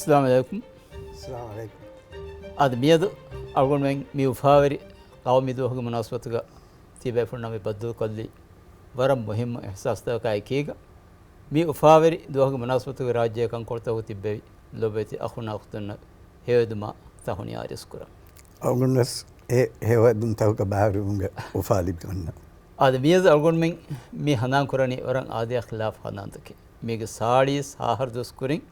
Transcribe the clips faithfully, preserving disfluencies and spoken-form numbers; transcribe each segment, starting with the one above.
އައްސަލާމު ޢަލައިކުމް. އައްސަލާމު ޢަލައިކުމް. އާދެ، މިއަދު އަޅުގަނޑުމެން މި އުފާވެރި ޤައުމީ ދުވަހުގެ މުނާސަބަތުގަ ތިބޭފުޅުންނާ މި ބައްދަލުކޮށްލީ ވަރަށް މުހިއްމު އިޙްސާސްތަކާ އެކީގަ، މި އުފާވެރި ދުވަހުގެ މުނާސަބަތުގެ ރާއްޖޭ ކަންކޮޅުތަކުގަ ތިއްބެވި ލޮބުވެތި އަޚުންނާ އުޚްތުންނަށް ހެޔޮއެދުމާ ތަހުނިޔާ އަރިސްކުރަން. އަޅުގަނޑުވެސް އެ ހެޔޮއެދުންތަކުގަ ބައިވެރިވުމުގެ އުފާ ލިބިގަންނަ. އާދެ، މިއަދު އަޅުގަނޑުމެން މި ހަނދާން ކުރަނީ ވަރަށް އާދަޔާ ޚިލާފު ހަނދާންތަކެއް. މީގެ ސާޅީސް ހަތަރު ދުވަސް ކުރިން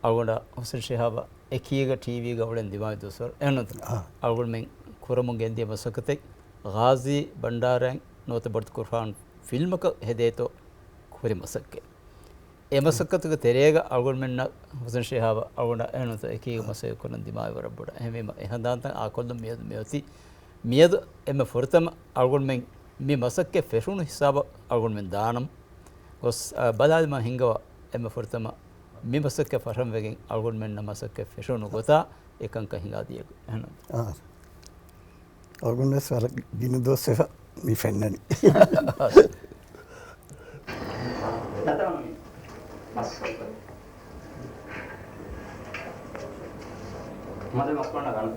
އަޅުގަނޑާ ހުސެން ޝިހާބާ އެކީގަ ޓީވީގަ އުޅެން ދިމާވި ދުވަސްވަރު އެހެންނުތަ؟ އާ. އަޅުގަނޑުމެން ކުރަމުން ގެންދިޔަ މަސައްކަތެއް ޣާޒީ ބަންޑާރައިން ނުވަތަ ބޮޑުތި ކުރުފާން ފިލްމަކަށް ހެދޭތޯ ކުރި މަސައްކަތް. އެ މަސައްކަތުގެ ތެރޭގަ އަޅުގަނޑުމެންނަށް ހުސެން ޝިހާބަށް އަޅުގަނޑާ އެހެންނުތަ އެކީގަ މަސައްކަތް ކުރަން ދިމާވި ވަރަށް ބޮޑަށް. އެހެންވީމަ އެ ހަނދާންތައް އާކޮށްލުން މިއަދު މިއޮތީ. މިއަދު އެންމެ ފުރަތަމަ އަޅުގަނޑުމެން މި މަސައްކަތް ފެށުނު ހިސާބަށް އަޅުގަނޑުމެން ދާނަމަ ގޮސް، އަ، ބަލާލަމާ ހިންގަވާ އެންމެ ފުރަތަމަ މި މަސައްކަތް ފަށަންވެގެން އަޅުގަނޑުމެންނަށް މަސައްކަތް ފެށުނު ގޮތާ އެކަންކަން ހިނގާދިޔަ ގޮތް. އަޅުގަނޑުވެސް ވަރަށް ގިނަ ދުވަސް ވެފަ މި ފެންނަނީ. މަދެ މަސްކޮނޑަ ގަނޑު.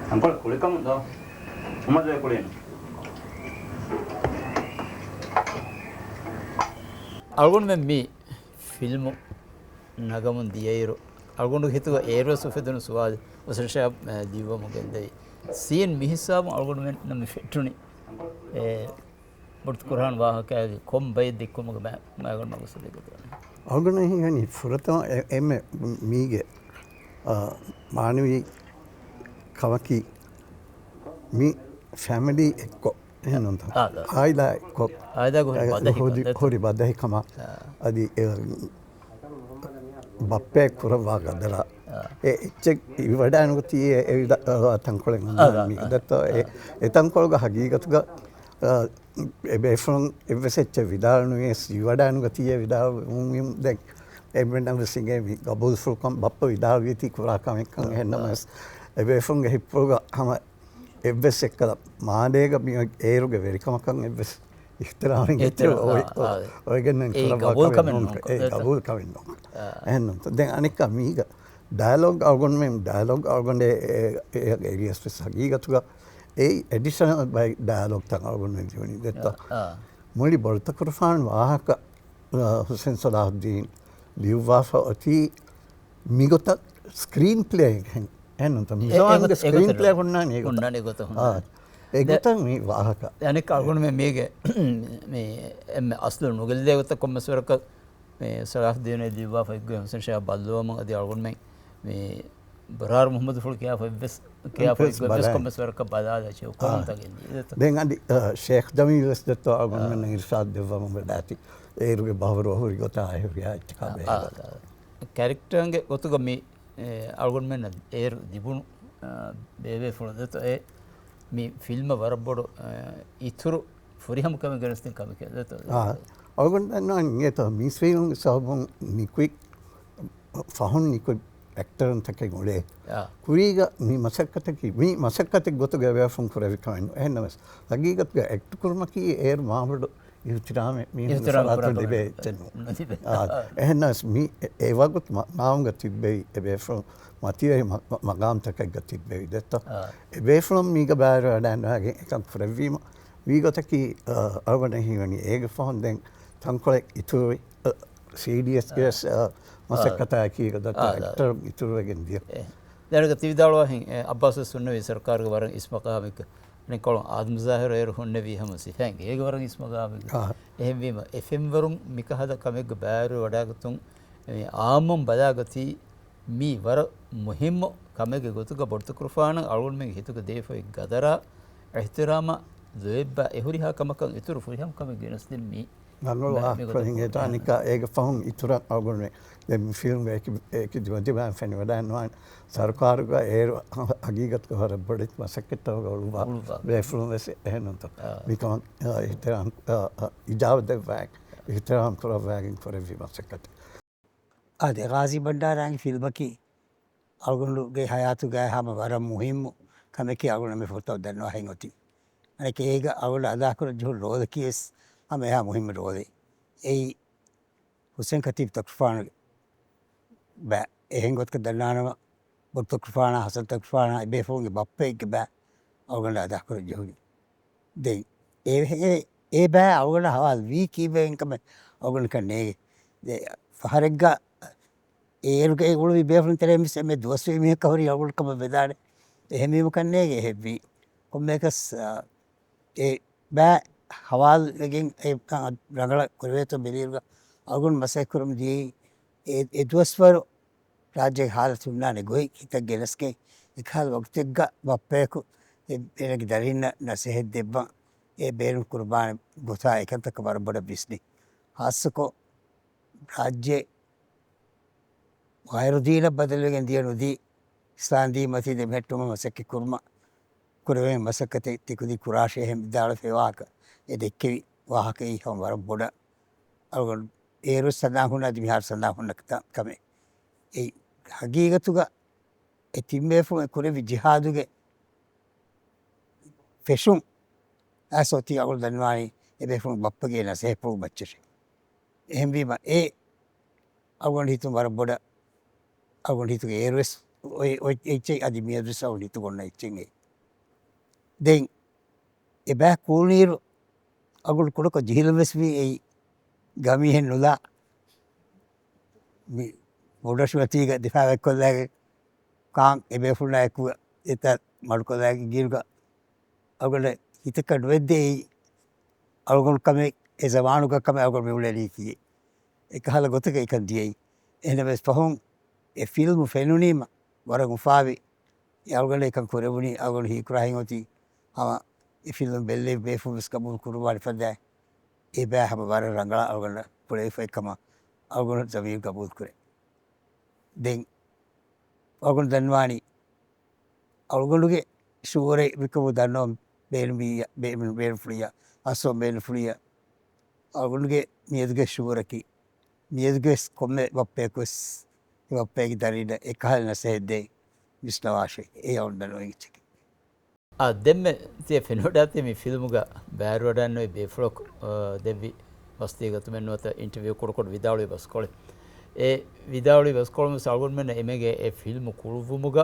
އަނކަލް ކުޅިކަމުން ދޯ. އުމަދު ކުޅިނު. އަޅުގަނޑުމެން މި ފިލްމު ނަގަމުން ދިޔައިރު، އަޅުގަނޑުގެ ހިތުގަ އޭރުވެސް އުފެދުނު ސުވާލު ހުސެން ޝިހާބް، އަ، ލިޔުއްވަމުން ގެންދެވި ސީން މިހިސާބުން އަޅުގަނޑުމެންނަށް މި ފެއްޓުނީ. އެ، ބޮޑުތި ކުރުފާނު ވާހަކައިގެ ކޮން ބައެއް ދެއްކުމުގެ މަ-، މައިގަނޑު މަގު ސަދިގަތު ވަނީ. އަޅުގަނޑަށް ހީވަނީ ފުރަތަމަ އެ-، އެންމެ މީގެ، އާ، މާނަވީ ކަމަކީ މި ފެމިލީ އެއްކޮށް، އެހެންނުންތަ؟ އާ، އާ. އާއިލާ އެއްކޮށް، އާއިލާގެ ހުރި އެ، ބަދަހި ހުރި، ކަން. ހުރި ބަދަހި ކަމަށް. އާ. އަދި އެ، ބައްޕައަށް ކުރައްވާ ގަދަރާ. އާ. އެ އެއްޗެއް އިވަޑާނުގަތީ އެ، އެ ވިދާ-، ތަންކޮޅެއް އާ، އޮންނާނީ. އާ، ދެއްތޯ؟ އެ، އާ. އެ ތަންކޮޅުގަ ހަގީގަތުގަ، އާ، އެ ބޭފުޅުން އެއްވެސް އެއްޗެއް ވިދާޅުނުވިޔަސް، އިވަޑާނުގަތީ އެ ވިދާޅުވުމުން ދެން އެންމެންނަށް ވެސް އިނގޭ މި ގަބޫލުފުޅުކަން، ބައްޕަ ވިދާޅުވީތީ ކުރާ ކަމެއްކަން. އާ. އެހެންނަމަވެސް، އާ. އެ ބޭފުޅުނގެ ހިތްޕުޅުގަ ހަމަ އެއްވެސް އެއްކަލަ މާލޭގަ މި އޭރުގެ ވެރިކަމަކަށް އެއްވެސް އިޙްތިރާމެއް އެއްޗެއް އިޙްތިރާމް، އޮވެ-، އާ، އޮ-، އާ. އޮވެގެން އެ ކުރައްވާ ގަބޫލު ކަމެއް ކަމެއް ނޫން. ނޫން. އެ ގަބޫލު ކަމެއް ނޫން. އާ. އެހެންނޫންތަ؟ ދެން އަނެއްކާ މީގަ ޑައިލޮގް އަޅުގަނޑުމެން ޑައިލޮގް އަޅުގަނޑޭ އެ-، އެ-، އެރިޔަސް ވެސް ހަގީގަތުގަ އެއީ އެޑިޝަނަލް ބައި ޑައިލޮގްތައް އަޅުގަނޑުމެން ލިޔުނީ ދެއްތޯ؟ އާ، އާ. މުޅި ބޮޑުތަކުރުފާނު ވާހަކަ، އާ، ހުސެން ސަލާހުއްދީން ލިޔުއްވާފަ އޮތީ މިގޮތަށް ސްކްރީން ޕްލޭ އެހެން. އެހެންނުންތަ؟ އެ-، މިޒާންގެ އެގޮ-، ސްކްރީން ޕްލޭ އެގޮތަށް ހުންނާނީ އެގޮތަށް. ހުންނާނީ އެގޮތަށް ހުންނާނީ. އާ. އެގޮތަށް މި ވާހަކަ. އަނެއް އަޅުގަނޑުމެން މީގެ މި އެންމެ އަސްލު ނުގެއްލޭ ގޮތަށް ކޮންމެސް ވަރަކަށް މި ސަލާހުއްދީނު ލިޔުއްވާފަ އެއްގޮތް ހުސެން ޝާ ބައްލަވަމުން އަދި އަޅުގަނޑުމެން މި ބަރާރު މުޙައްމަދުފުޅު ކިޔާފަ އެއްވެސް، ކިޔާފަ އެއްވެސް ކޮންމެސް ވަރަކަށް ބަލާލާ ކޮންތަ ގެންދިޔަ. ދެން އަދި، އަ، ޝޭޚް ޖަމީލް ވެސް ދެއްތޯ އަޅުގަނޑުމެންނަށް އާ. އިރުޝާދު ދެއްވަމުން ވެދާތި. އޭރުގެ ބަހުރު ހުރި ގޮތާ އެހުރިހާ އެއްޗަކާ އާ، ބެހޭ އާ، ގޮތަށް. އާ. ކެރެކްޓަރުންގެ ގޮތުގަ މި، އެ، އަޅުގަނޑުމެންނަށް އޭރު ލިބުނު، އަ، ބޭބޭފުޅުން ދެއްތޯ އެ މި ފިލްމަށް ވަރަށް ބޮޑު، އަ، އިތުރު ފުރިހަމަ ކަމެއް ގެނެސްދިން ކަމެކޭ ދެއްތޯ. އާ. އަޅުގަނޑު ދަންނަވަން އިނގޭތޯ މީސްވީނުންގެ ސަބަބުން ނިކުތް ފަހުން ނިކުތް އެކްޓަރުންތަކެއް އުޅޭ. އާ. ކުރީގަ މި މަސައްކަތަކީ، މި މަސައްކަތެއް ގޮތުގަ އެބޭފުޅުން ކުރެއްވި ކަމެއް ނޫން. އެހެންނަމަވެސް، ހަގީގަތުގަ އެކްޓް ކުރުމަކީ އޭރު މާބޮޑު އިޙްތިރާމެއް މީހުންގެ އިޙްތިރާމް ފަރާތުން ކުރާ ލިބޭ ކަމެއް އެއްޗެއް ނޫން. ނުލިބޭ. އާ، އާ. އެހެންނަމަވެސް މި އެ ވަގުތު މަ-، މާވުގަ ތިއްބެވި އެބޭފުޅުން މަތިވެރި މަ-، މަ-، މަގާމްތަކެއްގަ ތިއްބެވި ދެއްތޯ. އާ. އެބޭފުޅުން މީގަ ބައިވެރިވެވަޑައިގެން އެކަން ކުރެއްވީމަ، ވީގޮތަކީ، އަ، އަޅުގަނޑަށް ހީވަނީ އޭގެ ފަހުން ދެން ތަންކޮޅެއް އިތުރުވި، އަ، ސީޑީއެސްގެ އާ. ވެސް، އަ، މަސައްކަތާއެކީގަ ދައްތަ އާ، އާ. އެކްޓަރުން އިތުރުވެގެން ދިޔަ. އެ. ދެން ތި ވިދާޅުވާހެން، އެ، އައްބާސް ވެސް ހުންނެވީ ސަރުކާރުގެ ވަރަށް އިސް މަގާމެއްގަ. އަނެއްކޮޅުން އާދަމް ޒާހިރު އޭރު ހުންނެވީ ހަމަ ސިފައިންގޭގެ ވަރަށް އިސް މަގާމެއްގަ. އާ. އެހެންވީމަ، އެ ފެންވަރުން މިކަހަލަ ކަމެއްގަ ބައިވެރިވެވަޑައިގަތުން، އެ، އާއްމުން ބަލާގަތީ، މީ ވަރަށް މުހިއްމު ކަމެއްގެ ގޮތުގަ ބޮޑުތަކުރުފާނަށް އަޅުގަނޑުމެންގެ ހިތުގަ ދޭފައި ގަދަރާ، އިޙްތިރާމާ، ލޯތްބާ އެ ހުރިހާ ކަމަކަށް އިތުރު ފުރިހަމަ ކަމެއް ގެނެސްދިން މީ. ރަނގަޅު މެ-، ވާހަކަ މި ގޮތަށް ކުރިން އެތާ އަނެއްކާ އޭގެ ފަހުން އިތުރަށް އަޅުގަނޑުމެން ދެން މި ފިލްމް އެކި، އެކި ދިމަދިމާއިން ފެނިވަޑައިނުވާނެ. ސަރުކާރުގަ އޭރު ހަގީގަތުގަ ވަރަށް ބޮޑެތި މަސައްކަތްތަކުގަ އުޅުއްވާ އުޅުއްވާ. ބޭފުޅުން ވެސް އެހެންނުތަ. އާ. މިކަމަށް، އާ، އިޙްތިރާމް، އާ، އާ، އިޖާބަ ދެއްވާ، އިޙްތިރާމް ކުރައްވާގެން ކުރެއްވި މަސައްކަތެއް. އާދެ، ޣާޒީ ބަންޑާރާގެ ފިލްމަކީ އަޅުގަނޑުގެ ހަޔާތުގައި ހަމަ ވަރަށް މުހިއްމު ކަމެކޭ އަޅުގަނޑު މި ފުރަތަމަ ދަންނަވާހެން އޮތީ. އަނެކޭ އޭގަ އަޅުގަނޑު އަދާކުރަން ޖެހުނު ރޯލަކީ ވެސް ހަމަ އެހާ މުހިއްމު ރޯލެއް. އެއީ ހުސެން ކަތީބް ތަކުފާނުގެ ބައި. އެހެން ގޮތަކަށް ދަންނާނަމަ، ބޮޑު ތަކުފާނާ، ހަސަން ތަކުފާނާ، އެބޭފުޅުންގެ ބައްޕައެއްގެ ބައި އަޅުގަނޑަށް އަދާކުރަން ޖެހުނީ. ދެން އެ، އެ، އެ ބައި އަޅުގަނޑަށް ހަވާލު ވީ ކީއްވެގެން ކަމެއް އަޅުގަނޑަކަށް ނޭނގެ. ދެ، ފަހަރެއްގަ އޭރުގައި އުޅުވި ބޭފުޅުން ތެރެއިން ވެސް އެންމެ ދުވަސްވީ މީހަކަށް ހުރީ އަޅުގަނޑު ކަމަށް ވެދާނެ. އެހެންވީމަ ކަންނޭނގެ އެހެއްވީ. ކޮންމެއަކަސް، އާ، އެ ބައި ހަވާލުވެގެން އެ ކަން ރަނގަޅަށް ކުރެވޭތޯ ބެލިއިރުގަ އަޅުގަނޑު މަސައްކަތް ކުރަމުން ދިޔައީ އެ، އެ ދުވަސްވަރު ރާއްޖޭގެ ހާލަތު ހުންނާނެ ގޮތް ހިތަށް ގެނެސްގެން، އެކަހަލަ ވަގުތެއްގަ ބައްޕަޔަކު އެ، އޭނަގެ ދަރިންނަށް ނަސޭހަތް ދެއްވަން އެ ބޭނުން ކުރުވާނެ ގޮތާ އެކަންތަކަށް ވަރަށް ބޮޑަށް ވިސްނި. ޚާއްޞަކޮށް ރާއްޖެ ވައިރު ދީނަށް ބަދަލުވެގެން ދިޔަ ނުދީ، އިސްލާމް ދީން މަތީ ދެމެހެއްޓުމަށް މަސައްކަތް ކުރުމަށް ކުރެވޭ މަސައްކަތެއް ތިކުދިން ކުރާށޭ ހެން ވިދާޅުވެފައި ވާހަކަ، އެ ދެއްކެވި ވާހަކައީ ހަމަ ވަރަށް ބޮޑަށް އަޅުގަނޑު އޭރު ސަނދާން ހުންނަ އަދި މިހާރު ސަނދާން ހުންނަ ކަ-، ކަމެއް. އެ ހަގީގަތުގަ އެ ތިން ބޭފުޅުން ކުރެއްވި ޖިހާދުގެ ފެށުން އައިސް އޮތީ އަޅުގަނޑު ދަންނަވާނީ އެ ބޭފުޅުން ބައްޕަގެ ނަސޭހަތްޕުޅު މައްޗަށޭ. އެހެންވީމަ އެ އަޅުގަނޑު ހިތުން ވަރަށް ބޮޑަށް، އަޅުގަނޑު ހިތުގެ އޭރުވެސް އޮތް، އޮތް އެއްޗެއް އަދި މިއަދުވެސް އަޅުގަނޑު ހިތުގަ އޮންނަ އެއްޗެއް އެއީ. ދެން އެބައި ކޫނީރު އަޅުގަނޑު ކުޑަކޮށް ޖެހިލުންވެސް ވީ އެއީ ގަމީހެއް ނުލާ މި މުޑަށުމަތީގަ ދިފާވެއްކޮށްލައިގެން ކާން އެބޭފުޅާއެކު އެތައް މަޑުކޮށްލައިގެން ގިރުގަ އަޅުގަނޑަށް ހިތަކަށް ނުވެއްދޭ އެއީ އަޅުގަނޑު ކަމެއް، އެ ޒަމާނުގަ ކަމެއް އަޅުގަނޑު މި އުޅެނީކީ. އެކަހަލަ ގޮތަކަށް އެކަން ދިޔައީ. އެހެންނަމަވެސް ފަހުން އެ ފިލްމު ފެނުނީމަ ވަރަށް އުފާވި. އެ އަޅުގަނޑު އެކަން ކުރެވުނީ އަޅުގަނޑު ހީކުރާހެން އޮތީ ހަމަ އެ ފިލްމު ބެއްލެވި ބޭފުޅުން ވެސް ގަބޫލު ކުރުވާނެ ފަދައިން. އެ ބައި ހަމަ ވަރަށް ރަނގަޅަށް އަޅުގަނޑަށް ކުރެވިފައި ކަމަށް އަޅުގަނޑު ޒަމީރު ގަބޫލު ކުރޭ. ދެން އަޅުގަނޑު ދަންނަވާނީ އަޅުގަނޑުގެ ޝުއުރެއް މިކަމު ދަންނަވަން ބޭނުމިއްޔާ، ބޭ-، ބޭނުންފުޅިއްޔާ، އަސްލު ބޭނުންފުޅިއްޔާ. އަޅުގަނޑުގެ މިއަދުގެ ޝުއުރަކީ، މިއަދުގެ ވެސް ކޮންމެ ބައްޕަޔަކު ވެސް އެ ބައްޕައިގެ ދަރިންނަށް އެކަހަލަ ނަސޭހަތް ދޭން ވިސްނަވާށޭ. އެއީ އަޅުގަނޑު ދަންނަވަން އެއްޗަކީ. އާ، ދެންމެ ތިޔަ ފެނިވަޑާތީ މި ފިލްމުގަ ބައިވެރިވަޑައިގަންނަވި ބޭފުޅަކު، އާ، ދެއްވި މަސްތީ ގަތުމެއް ނުވަތަ އިންޓަވިއު ކުޑަކޮށް ވިދާޅުވި ބަސްކޮޅެއް. އެ ވިދާޅުވި ބަސްކޮޅުން ވެސް އަޅުގަނޑުމެންނަށް އެމެގޭ އެ ފިލްމު ކުޅުއްވުމުގަ،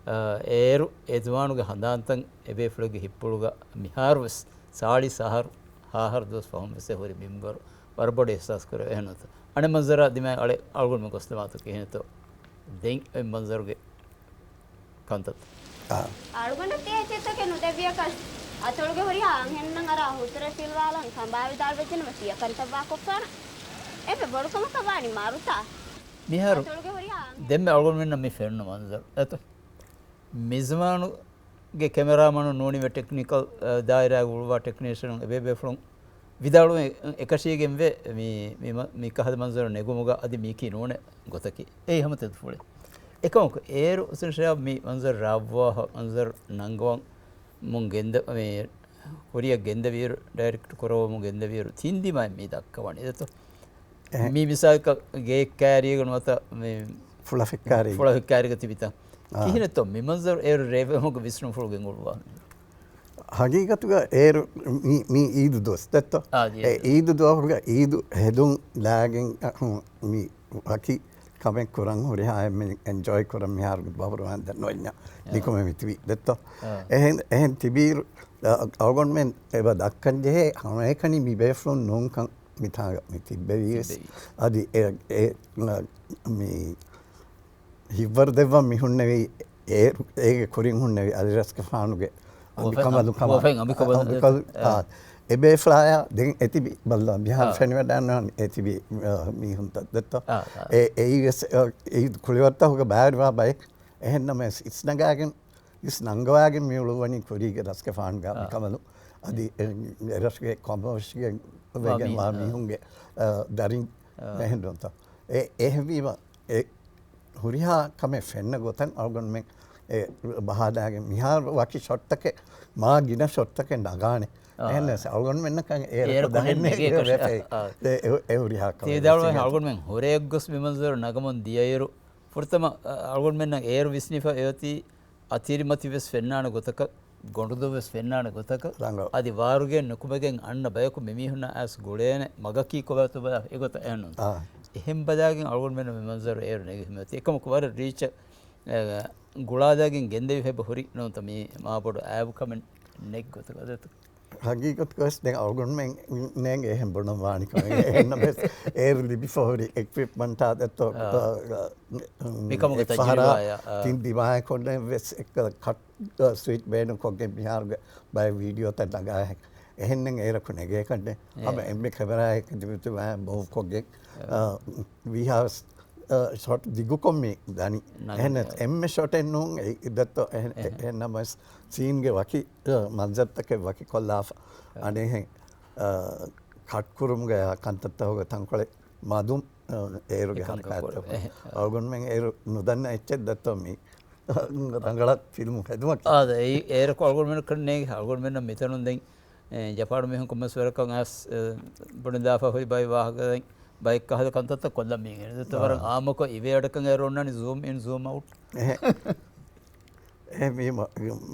އާ، އޭރު އެ ޒުވާނުގެ ހަނދާންތައް އެ ބޭފުޅެއްގެ ހިތްޕުޅުގަ މިހާރު ވެސް ސާޅީސް އަހަރު، ހަ ހަ ދުވަސް ފަހުން ވެސް އެ ހުރި ބިމުގަރު ވަރަށް ބޮޑަށް އިޙްސާސް ކުރެވޭ ނުވަތަ. އަނެއް މަންޒަރާ ދިމާއަށް އަޅެ އަޅުގަނޑުމެން ގޮސްލަމާތޯ ކިހިނެއްތޯ ދެން އެ މަންޒަރުގެ ކަންތައް. އާ. އަޅުގަނޑަށް ތިޔަ އެއްޗެއްތަކެއް ނުދެއްވިއަކަސް، އަތޮޅުގެ ހުރިހާ އަންހެނުންނަށް އަރާ ހުތުރެއް ފިލްވާލަން ކަނބާ ވިދާޅުވެއްޖެނަމަ ތިޔަ ކަންތައް ވާކޮށްފާނަން. އެންމެ ބޮޑުކަމަކަށް ވާނީ މަރުތާ. މިހާރު އަތޮޅުގެ ހުރިހާ އަންހެނުން. ދެންމެ އަޅުގަނޑުމެންނަށް މި ފެނުނު މަންޒަރު އެތަ؟ މިޒުވާނުގެ ކެމެރާމަނު ނޫނީވެ ޓެކްނިކަލް، އަ، ދާއިރާގެ އުޅުވާ ޓެކްނީޝަނުން އެބޭބޭފުޅުން ވިދާޅުވެ އެކަށީގެންވެ މި، މި، މި ކަހަލަ މަންޒަރު ނެގުމުގަ އަދި މީކީ ނޫނެ ގޮތަކީ. އެއީ ހަމަ ތެދުފުޅެއް. އެކަމަކު އޭރު ހުސެން ޝަހާބް މި މަންޒަރު ރާއްވާ މަންޒަރު ނަންގަވަން މުން ގެންދަ، މި ކުރިއަށް ގެންދެވިއިރު، ޑައިރެކްޓް ކުރައްވަމުން ގެންދެވިއިރު ތިން ދިމާއެއް މި ދައްކަވަނީ ދެތޯ. އެހެން. މި މިސާލަކަށް ގެއެއް ކާރީގަ ނުވަތަ މި ފުޅަފެއް ކާރީގަ. ފުޅަފެއް ކާރީގަ ތިބިތަން. އާ. ކިހިނެއްތޯ މި މަންޒަރު އޭރު ރޭވެމުގެ ވިސްނުންފުޅު ގެންގުޅުވާ؟ ހަގީގަތުގަ އޭރު މި، މި އީދު ދުވަސް ދެއްތޯ؟ އާ، އީދު. އެ އީދު ދުވަހުގަ އީދު ހެދުން ލާގެން، އަ، ހު، މި ވަކި ކަމެއް ކުރަން ހުރިހާ އެންމެ އެންޖޯއި ކުރަން މިހާރު ބަހުރުވާން ދެން ނުވެންޏާ އާ. ނިކުމެ މި ތިބީ ދެއްތޯ؟ އާ. އެހެން، އެހެން ތިބީރު، އަ، އަޅުގަނޑުމެން އެބަ ދައްކަން ޖެހޭ ހަމައެކަނި މި ބޭފުޅުން ނޫންކަން މިތާގަ މި ތިއްބެވީވެސް. ތިއްބެވީ. އަދި އެ، އެ، މި ހިއްވަރު ދެއްވަން މި ހުންނެވީ އޭރު، އޭގެ ކުރިން ހުންނެވި އަލިރަސްގެފާނުގެ އަނބި ހުވަފެން، ކަމަލު ކަމަ-، ހުވަފެން އަނބި ކަމަލު އަނބި ކަމަލު، އާ. އާ. އެ ބޭފުޅާޔާ ދެން އެތިބި ބައްލަ މިހާރު އާ. ފެނިވަޑައިންނާނެ އެތިބި، އާ، މީހުންތައް ދެއްތޯ. އާ، އާ. އެ، އެއީވެސް، އާ، އީދު ކުޅިވަރުތަކުގަ ބައިވެރިވާ ބައެއް. އެހެންނަމަވެސް އިސްނަގާގެން އިސް ނަންގަވާގެން މި އުޅުއްވަނީ ކުރީގެ ރަސްގެފާނުގެ އާ. މިކަމަލު. އަދި އެ، އެރަށުގެ ކޮންމެވެސްގެ ވެގެންވާ މީ-، އާ. މީހުންގެ، އާ، ދަރިން އާ. އެހެން ނޫންތޯ. އެ، އެހެންވީމަ، އެ ހުރިހާ ކަމެއް ފެންނަ ގޮތަށް އަޅުގަނޑުމެން އެ ބަހާލާގެން މިހާރު ވަކި ޝޮޓްތަކެއް، މާ ގިނަ ޝޮޓްތަކެއް ނަގާނެ. އާ. އެހެންނަސް އަޅުގަނޑުމެންނަކަށް އޭރަކު އޭރަކު ދަހެއް ނެގޭ ނޭގޭ ކަށަ-، ވެފައި. އާ. އެ، އެ، އެ ހުރިހާ ކަމެއް ތި ވިދާޅުވެ ވެސް އަޅުގަނޑުމެން ހުރެއަށް ގޮސް މި މަންޒަރު ނަގަމުން ދިޔައިރު، ފުރަތަމަ، އަ، އަޅުގަނޑުމެންނަށް އޭރު ވިސްނިފަ އެއޮތީ އަތިރިމަތި ވެސް ފެންނާނެ ގޮތަކަށް ގޮނޑުދޮށް ވެސް ފެންނާނެ ގޮތަކަށް، ރަނގަޅު. އަދި ވާރުގެއިން ނުކުމެގެން އަންނަ ބަޔަކު މި މީހުންނާ އައިސް ގުޅޭނެ މަގަކީ ކޮބާތޯ ބަލާ އެގޮތަށް އެހެންނުން. އާ. އެހެން ބަލާގެން އަޅުގަނޑުމެންނަށް މި މަންޒަރު އޭރު ނެގިފަ މިއޮތީ. އެކަމަކު ވަރަށް ރީޗަށް، އެ، ގުޅާލައިގެން ގެންދެވިފައި އެބަ ހުރި ނޫންތަ މީ މާބޮޑު އައިބުކަމެއް ނެތް ގޮތަކަށް ދެތު. ހަގީގަތުގަވެސް ދެން އަޅުގަނޑުމެން ނޭނގެ އެހެން ބުނަން ވާނިކަމެއް. އެހެންނަމަވެސް އޭރު ލިބިފަ ހުރި އެކްއިޕްމަންޓާ ދެއްތޯ، އާ. އަ، މިކަމުގެ އެއްފަހަރާ ތަޖުރިބާއާ، އާ. ތިން ދިމާއެއް ކޮށްނެ ވެސް އެއްކަލަ ކަޓް، އަ، ސްވިޗް ބޭނުން ކޮށްގެން މިހާރުގެ ބައެއް ވީޑިއޯތައް ނަގާހެން. އެހެންނެއް އޭރަކު ނެގޭކަށްނެ. އެ. ހަމަ އެންމެ ކެމެރާއެއް ދިމިތި މޫވް ކޮށްގެން، އަ. އަ، ވީހާވެސް، އަ، ޝޮޓް ދިގުކޮށް މި ދަނީ. ނަގަން. އެހެން އެ. އެންމެ ޝޮޓެއް ނޫން އެ، އެ ދެއްތޯ އެހެން، އެ. އެހެން ނަމަވެސް ސީންގެ ވަކި، އަ، މަންޒަރުތަކެއް ވަކި ކޮށްލާފަ. އެ. އަނެއްހެން، އަ، ކަޓް ކުރުމުގެ ކަންތައްތަކުގެ ތަންކޮޅެއް މަދުން، އަ، އޭރުގެ އެކަން ހަނިފާއަށް ކަންކޮޅެއް. އެ. އަޅުގަނޑުމެން އޭރު ނުދަންނަ އެއްޗެއް ދެއްތޯ މި ރަނގަޅަށް ފިލްމު ހެދުމަކީ. އާދެ، އެއީ އޭރަކު އަޅުގަނޑުމެން ކަންނޭނގެ އަޅުގަނޑުމެންނަށް މިތަނުން ދެން، އެ، ޖަޕާނު މީހުން ކޮންމެސް ވަރަކަށް އައިސް، އެ، ބުނެލާފަ ހުރި ބައި ވާހަކަ ދެން ބައެއް ކަހަލަ ކަންތައްތައް ކޮށްލަން މީގެން. ދެއްތޯ އާ. ވަރަށް އާއްމުކޮށް އިވޭއަޑަކަށް އޭރު އޮންނާނީ ޒޫމް އިން، ޒޫމް އައުޓް. އެހެ. އެ މީ މަ-،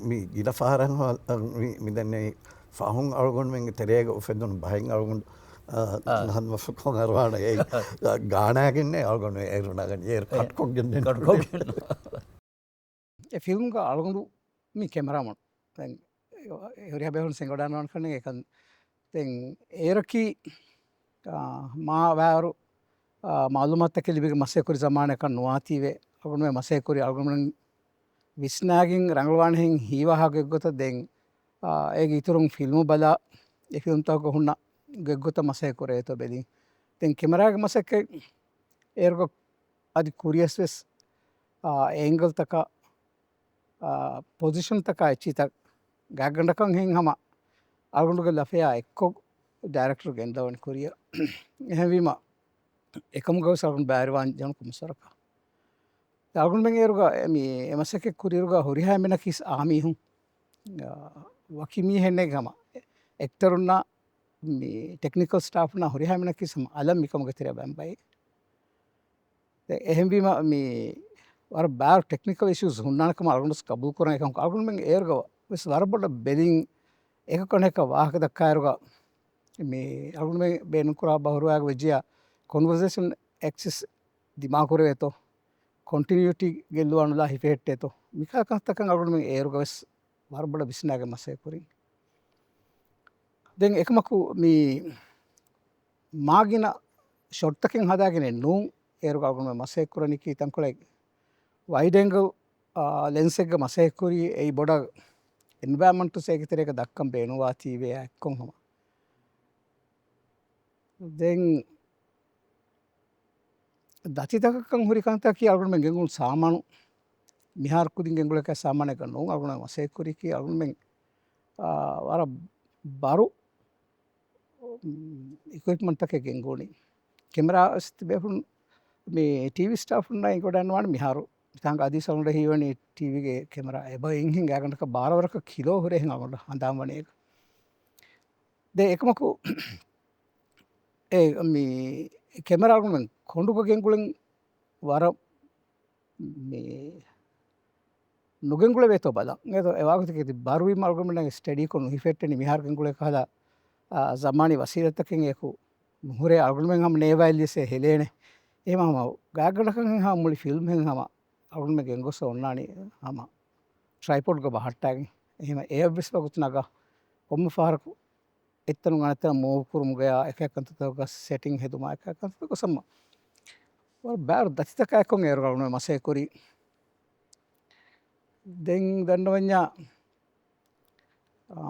މީ ގިނަ ފަހަރަށް ހަ-، މި، މި ދެންނެވި ފަހުން އަޅުގަނޑުމެންގެ ތެރޭގަ އުފެދުނު ބަހެއް އަޅުގަނޑު، އަ، އާ. ހަނދުމަފަކޮން އަރުވާނެ އެއީ. ގާނާގެންނޭ އަޅުގަނޑު އޭރު ނަގަނީ. އޭރު އެ، ކަޓްކޮށްގެން ކަޓްކޮށްގެން. އެ ފިލްމްގަ އަޅުގަނޑު މި ކެމެރާމަން. ދެން ހުރިހާ ބޭފުޅުން ސިނގަޑާން ވާން ކަންނޭނގެ އެކަން. ދެން އޭރަކީ، އާ، މާ ވާއިރު، އާ، މައުލޫމާތުތަކެއް ލިބިގެން މަސައްކަތް ކުރި ޒަމާނަކަށް ނުވާތީވެ، އަޅުގަނޑުމެން މަސައްކަތް ކުރި އަޅުގަނޑުމެން ވިސްނާގެން ރަނގަޅުވާނެހެން ހީވާހާ ގޮތްގޮތަށް ދެން، އާ، އޭގެ އިތުރުން ފިލްމު ބަލާ، އެ ފިލްމްތަކުގަ ހުންނަ ގޮތްގޮތަށް މަސައްކަތް ކުރޭތޯ ބެލިން. ދެން ކެމެރާގެ މަސައްކަތް އޭރުގަ އަދި ކުރިޔަސް ވެސް، އާ، އޭންގަލްތަކާ، އާ، ޕޮޒިޝަންތަކާ އެއްޗިތައް ގާތްގަނޑަކަށް ހެން ހަމަ އަޅުގަނޑުގެ ލަފަޔާ އެއްކޮށް ޑައިރެކްޓަރު ގެންދަވަނީ ކުރިއަށް. އެހެންވީމަ، އެކަމުގަވެސް އަޅުގަނޑު ބައިވެރިވާން ޖެހުނު ކޮންމެސް ވަރަކަށް. އަޅުގަނޑުމެން އޭރުގަ މި އެ މަސައްކަތް ކުރިއިރުގަ ހުރިހާ އެންމެނަކީސް އާ މީހުން. އާ، ވަކި މީހެއް ނެތް ހަމަ އެކްޓަރުންނާ މި ޓެކްނިކަލް ސްޓާފުންނާ ހުރިހާ އެންމެނަކީސް ހަމަ އަލަށް މިކަމުގެ ތެރެއަށް ބައިން ބައި. އެ-، އެހެންވީމަ، މި ވަރަށް ބާރު ޓެކްނިކަލް އިޝޫސް ހުންނާނެ ކަމަށް އަޅުގަނޑު ގަބޫލު ކުރަން. އެކަމަކު އަޅުގަނޑުމެން އޭރުގަ ވެސް ވަރަށް ބޮޑަށް ބެލިން އެކަކަށް އެކަކަށް ވާހަކަ ދައްކާއިރުގަ، މި އަޅުގަނޑުމެން ބޭނުންކުރާ ބަހުރުވައިގަ ވެއްޖިޔާ ކޮންވަރސޭޝަން އެކްސިސް ދިމާކުރެވޭތޯ، ކޮންޓިނިއުޓީ ގެއްލުވާނުލާ ހިފެހެއްޓޭތޯ، މިކަހަލަ ކަންތަކަށް އަޅުގަނޑުމެން އޭރުގަ ވެސް ވަރަށް ބޮޑަށް ވިސްނާގެން މަސައްކަތް ކުރިން. ދެން އެކަމަކު މި މާގިނަ ޝޮޓްތަކެއް ހަދާގެނެއް ނޫން، އޭރުގަ އަޅުގަނޑުމެން މަސައްކަތް ކުރަނީކީ ތަންކޮޅެއް ވައިޑް އެންގަލް، އާ، ލެންސެއްގަ މަސައްކަތް ކުރީ އެއީ ބޮޑަށް އެންވަޔަރަމަންޓު ސޭގެ ތެރޭގަ ދައްކަން ބޭނުންވާތީވެ އެއްކޮށް ހަމަ. ދެން ދަތިތަކަކަށް ހުރި ކަންތަކީ އަޅުގަނޑުމެން ގެންގުޅުނު ސާމާނު. މިހާރު ކުދިން ގެންގުޅޭކަށް ސާމާނެއްގަ ނޫން އަޅުގަނޑުމެން މަސައްކަތް ކުރީކީ އަޅުގަނޑުމެން، އާ، ވަރަށް ބަރު، މް، އިކުއިޕްމަންޓްތަކެއް ގެންގުޅުނީ. ކެމެރާ ވެސް ތިބޭފުޅުން މި ޓީވީ ސްޓާފުންނާ އެނގިވަޑައިންނަވާނެ މިހާރު. މިތާނގަ އަދިވެސް އަޅުގަނޑަށް ހީވަނީ ޓީވީގެ ކެމެރާ އެބަ އިންހެން ގާތްގަނޑަކަށް ބާރަ ވަރަކަށް ކިލޯ ހުރޭހެން އަޅުގަނޑަށް ހަނދާން ވަނީ އޭގަ. ދެން އެކަމަކު އެ މި ކެމެރާ އަޅުގަނޑުމެން ކޮނޑުގަ ގެންގުޅެން ވަރަށް މި ނުގެންގުޅެވޭތޯ ބަލަން. އެދޯ އެ ވާގޮތަކީ ބާރުވީމަ އަޅުގަނޑުމެންނަށް ސްޓަޑީކޮށް ނުހިފެއްޓެނީ މިހާރު ގެންގުޅޭ ކަހަލަ، އާ، ޒަމާނީ ވަސީލަތްތަކެއް އެކު ނުހުރޭ އަޅުގަނޑުމެން ހަމަ ނޭވާއެއްލިޔަސޭ ހެލޭނެ. އެހެމަ ހަމަ ގާތްގަނޑަކަށް ހަމަ މުޅި ފިލްމްހެން ހަމަ އަޅުގަނޑުމެން ގެންގޮސް އޮންނާނީ ހަމަ ޓްރައިޕޮޑްގަ ބަހައްޓާގެން. އެހެމަ އެއަށްވެސް ވަގުތު ނަގާ ކޮންމެ ފަހަރަކު އެއްތަނުން އަނެއްތަނަށް މޫވް ކުރުމުގަޔާ އެކަކަށް ކަންތައްތަކުގަ ސެޓިން ހެދުމާ އެކަކަށް ކަންތައްތަކުގަ ސަމްމަ ވަރަށް ބާރު ދަތިތަކާ އެކޮށް އޭރު އަޅުގަނޑު މަސައްކަތް ކުރީ. ދެން ދަންނަވަންޏާ، އާ،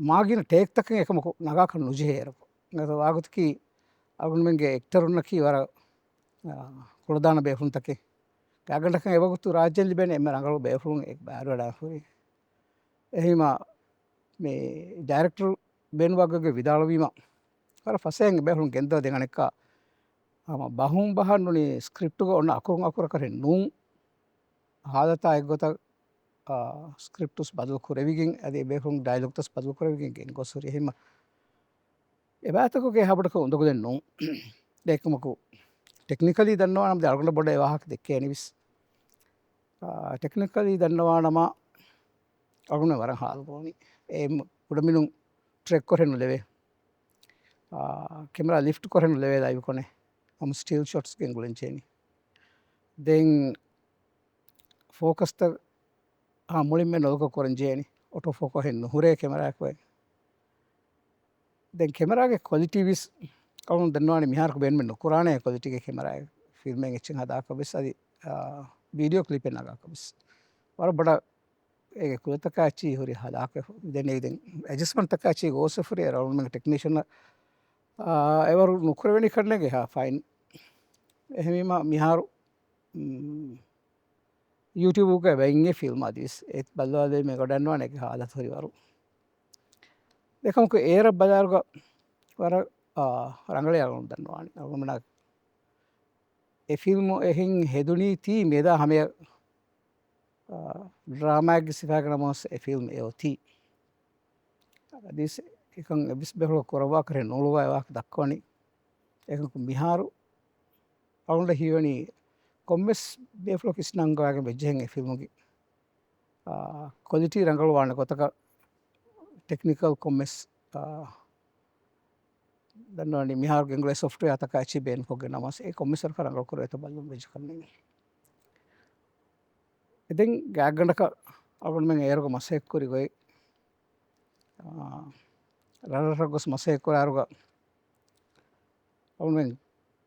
މާގިނަ ޓޭކްތަކެއް އެކަމަކު ނަގާކަށް ނުޖެހޭ އޭރަކު. އެ ވާގޮތަކީ އަޅުގަނޑުމެންގެ އެކްޓަރުންނަކީ ވަރަށް، އާ، ކުޅަދާނަ ބޭފުޅުންތަކެއް. ގާތްގަނޑަކަށް އެވަގުތު ރާއްޖޭން ލިބޭނެ އެންމެ ރަނގަޅު ބޭފުޅުން އެ ބައިވެރިވެވަޑައި ހުރީ. އެހީމަ މި ޑައިރެކްޓަރު ބޭނުންވާގޮތްގެ ވިދާޅުވީމަ، ވަރަށް ފަސޭހައިން ބޭފުޅުން ގެންދަވަ ދެން އަނެއްކާ، ހަމަ ބަހުން ބަހަށް ނޫނީ ސްކްރިޕްޓުގަ އޮންނަ އަކުރުން އަކުރަކަށް ނޫން ހާލަތާ އެއްގޮތަށް، އާ، ސްކްރިޕްޓުސް ބަދަލު ކުރެވިގެން، އަދި ބޭފުޅުން ޑައިލޮގްތައް ބަދަލު ކުރެވިގެން ގެންގޮސް ހުރި. އެހީމަ އެބައިތަކުގެ ހަބަޑަކަށް އުނދަގުލެއް ނޫން. އެކަމަކު ޓެކްނިކަލީ ދަންނަވާނަމަ އަޅުގަނޑަށް ބޮޑަށް އެ ވާހަކަ ދެއްކޭނެވެސް. އާ، ޓެކްނިކަލީ ދަންނަވާނަމަ، އަޅުގަނޑު ވަރަށް ހާލު ކުރަނީ. އެ މު-، ކުޑަމިނުން ޓްރެކް ކޮށް ނުލެވޭ. އާ، ކެމެރާ ލިފްޓް ކޮށް ނުލެވޭ ލައިވް ކޮނެ. ހަމަ ސްޓިލް ޝޮޓްސް ގެންގުޅެން ޖެހެނީ. ދެން ފޯކަސްތައް، އާ، މުޅިންމެ ނޮލުކޮށް ކުރަން ޖެހެނީ. އޮޓޯ ފޯކަސް ނުހުރޭ ކެމެރާއަކު. ދެން ކެމެރާގެ ކޮލިޓީ ވެސް އަޅުން ދަންނަވާނެ މިހާރު ބޭނުމެއް ނުކުރާނެ ކޮލިޓީގެ ކެމެރާ ފިލްމެއް އެއްޗެއް ހަދާކަށް ވެސް އަދި، އާ، ވީޑިއޯ ކްލިޕެއް ނަގާކަށް ވެސް. ވަރަށް ބޮޑަށް އޭގެ ކުލަތަކާ އެއްޗިހި ހުރި ހަލާކެއް ދެން ދެން އެޑްޖަސްޓްމަންޓްތަކާ އެއްޗިހި ގޯސް ފުރި އަޅުގަނޑުމެންގެ ޓެކްނީޝަން، އާ، އެވަރު ނުކުރެވެނީ ކަންނޭނގެ ހާ ފައިން. އެހެންވީމަ މިހާރު، މް، ޔޫޓިއުބުގައި ވައިންގެ ފިލްމް އަދިވެސް އެ ބައްލަވާލެވޭ މި ގޮޑަންވާނެ އެކި ހާލަތު ހުރިވަރު. އެކަމަކު އޭރަށް ބަލާރުގަ ވަރަށް، އާ، ރަނގަޅޭ އަޅުގަނޑު ދަންނަވާނެ. އަޅުގަނޑު އެ ފިލްމު އެހެން ހެދުނީ ތީ މޭދާ ހަމަޔަށް، އާ، ޑްރާމާއެއްގެ ސިފައިގަ ނަމަވެސް އެ ފިލްމް އެ އޮތީ. އަދިސް އެކަން އެއްވެސް ބޭފުޅަކު ކުރައްވާކަށް ނޫޅުވާ ވާހަކަ ދައްކަވަނީ. އެކަކު މިހާރު އަޅުގަނޑަށް ހީވަނީ ކޮންމެސް ބޭފުޅަކު އިސްނަންގަވާގެން ވެއްޖެހެން އެ ފިލްމުގެ، އާ، ކޮލިޓީ ރަނގަޅުވާނެ ގޮތަކަށް ޓެކްނިކަލް ކޮންމެސް، އާ، ދަންނަވަނީ މިހާރު ގެންގުޅޭ ސޮފްޓްވެއާތަކާ އެއްޗިހި ބޭނުންކޮށްގެން ނަމަވެސް އެ ކޮންމެސް ވަރަކަށް ރަނގަޅު ކުރެވޭތޯ ބައްލަން ވެއްޖެ ކަންނޭނގެ. އެ ދެން ގާތްގަނޑަކަށް އަޅުގަނޑުމެން އޭރުގަ މަސައްކަތްކުރި ގޮތް، އާ، ރަށްރަށަށް ގޮސް މަސައްކަތްކުރާއިރުގަ އަޅުގަނޑުމެން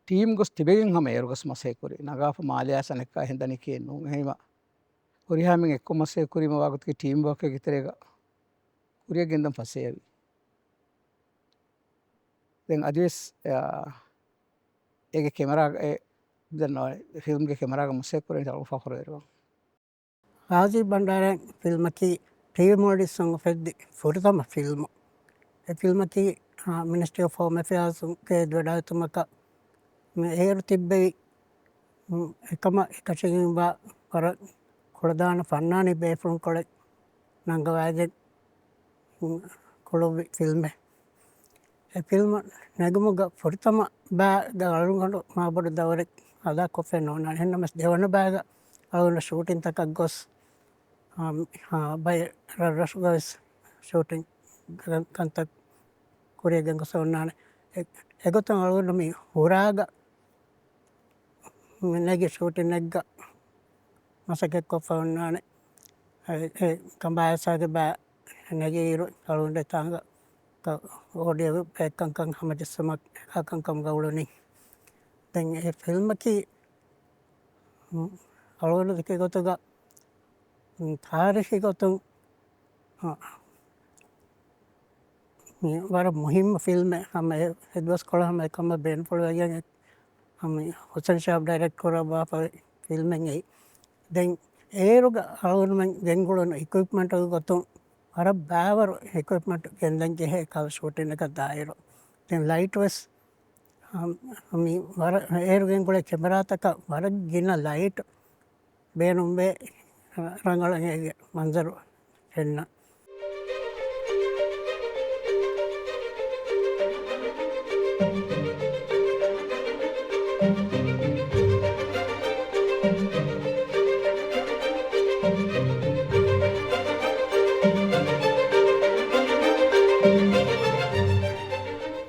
ޓީމް ގޮސް ތިބެގެން ހަމަ އޭރު ގޮސް މަސައްކަތްކުރި. ނަގާފަ މާލެއާ އަނެއްކާ ހެނދަނިކޭ ނޫން. އެހީމަ ހުރިހާ މީހުން އެއްކޮށް މަސައްކަތްކުރީމަ ވާގޮތަކީ ޓީމް ވޯކެއްގެ ތެރޭގަ ކުރިއަށް ގެންދަން ފަސޭހަވި. ދެން އަދިވެސް، އާ، އޭގެ ކެމެރާ، އެ، ދެން ފިލްމްގެ ކެމެރާގަ މަސައްކަތް ކުރެވެނީ ތަޅުފާ ކުރެވި. ޣާޒީ ބަންޑާރަ ފިލްމަކީ ޓީވީ މޯލްޑިވްސްއިން އުފެއްދި ފުރަތަމަ ފިލްމު. އެ ފިލްމަކީ، އާ، މިނިސްޓްރީ އޮފް ހޯމް އެފެއާޒުގެ ވެޑާއެތުމަކަށް މި އޭރު ތިއްބެވި، އު، އެކަމަށް އެކަށީގެންވާ ވަރަށް ކުޅަދާނަ ފަންނާނީ ބޭފުޅުންކޮޅެއް ނަންގަވައިގެން، އު، ކުޅުއްވި ފިލްމެއް. އެ ފިލްމު ނެގުމުގަ ފުރަތަމަ ބައިގަ އަޅުގަނޑު މާބޮޑު ދައުރެއް އަދާކޮށްފައި ނޯންނާނެ. އެހެންނަމަވެސް ދެވަނަ ބައިގަ އަޅުގަނޑު ޝޫޓިންތަކަށް ގޮސް، އާ، އާ، ބައެއް ރަށްރަށުގަވެސް ޝޫޓިން ކަންތައް ކުރިއަށް ގެންގޮސް އޮންނާނެ. އެ، އެގޮތުން އަޅުގަނޑު މި ހުރާގަ ނެގި ޝޫޓިންއެއްގަ މަސައްކަތްކޮށްފަ އޮންނާނެ. އެ، އެ ކަނބާއިސާގެ ބައި ނެގިއިރު އަޅުގަނޑު ތާނގަ އޯޑިއޯ ބޭކަންކަން ހަމަޖެއްސުމަށް އެކަންކަމުގަ އުޅުނީ. ދެން އެ ފިލްމަކީ، އަޅުގަނޑު ދެކޭ ގޮތުގަ، ތާރީޚީ ގޮތުން، އަ، މި ވަރަށް މުހިއްމު ފިލްމެއް. ހަމަ އެ، އެ ދުވަސްކޮޅު ހަމަ އެކަމަށް ބޭނުންފުޅުވެގެން ހަމަ ހުސެން ޝިހާބް ޑައިރެކްޓް ކުރައްވާފައި ފިލްމެއް އެއީ. ދެން އޭރުގަ އަޅުގަނޑުމެން ގެންގުޅުނު އިކުއިޕްމަންޓުގެ ގޮތުން ވަރަށް ބައިވަރު އިކުއިޕްމަންޓް ގެންދަން ޖެހޭ ކަލަ ޝޫޓިންއަކަށް ދާއިރު. ދެން ލައިޓް ވެސް، އަ، މި ވަރަށް އޭރު ގެންގުޅޭ ކެމެރާތަކަށް ވަރަށް ގިނަ ލައިޓް ބޭނުންވޭ ރަނގަޅަށް އޭގެ މަންޒަރު ފެންނަން.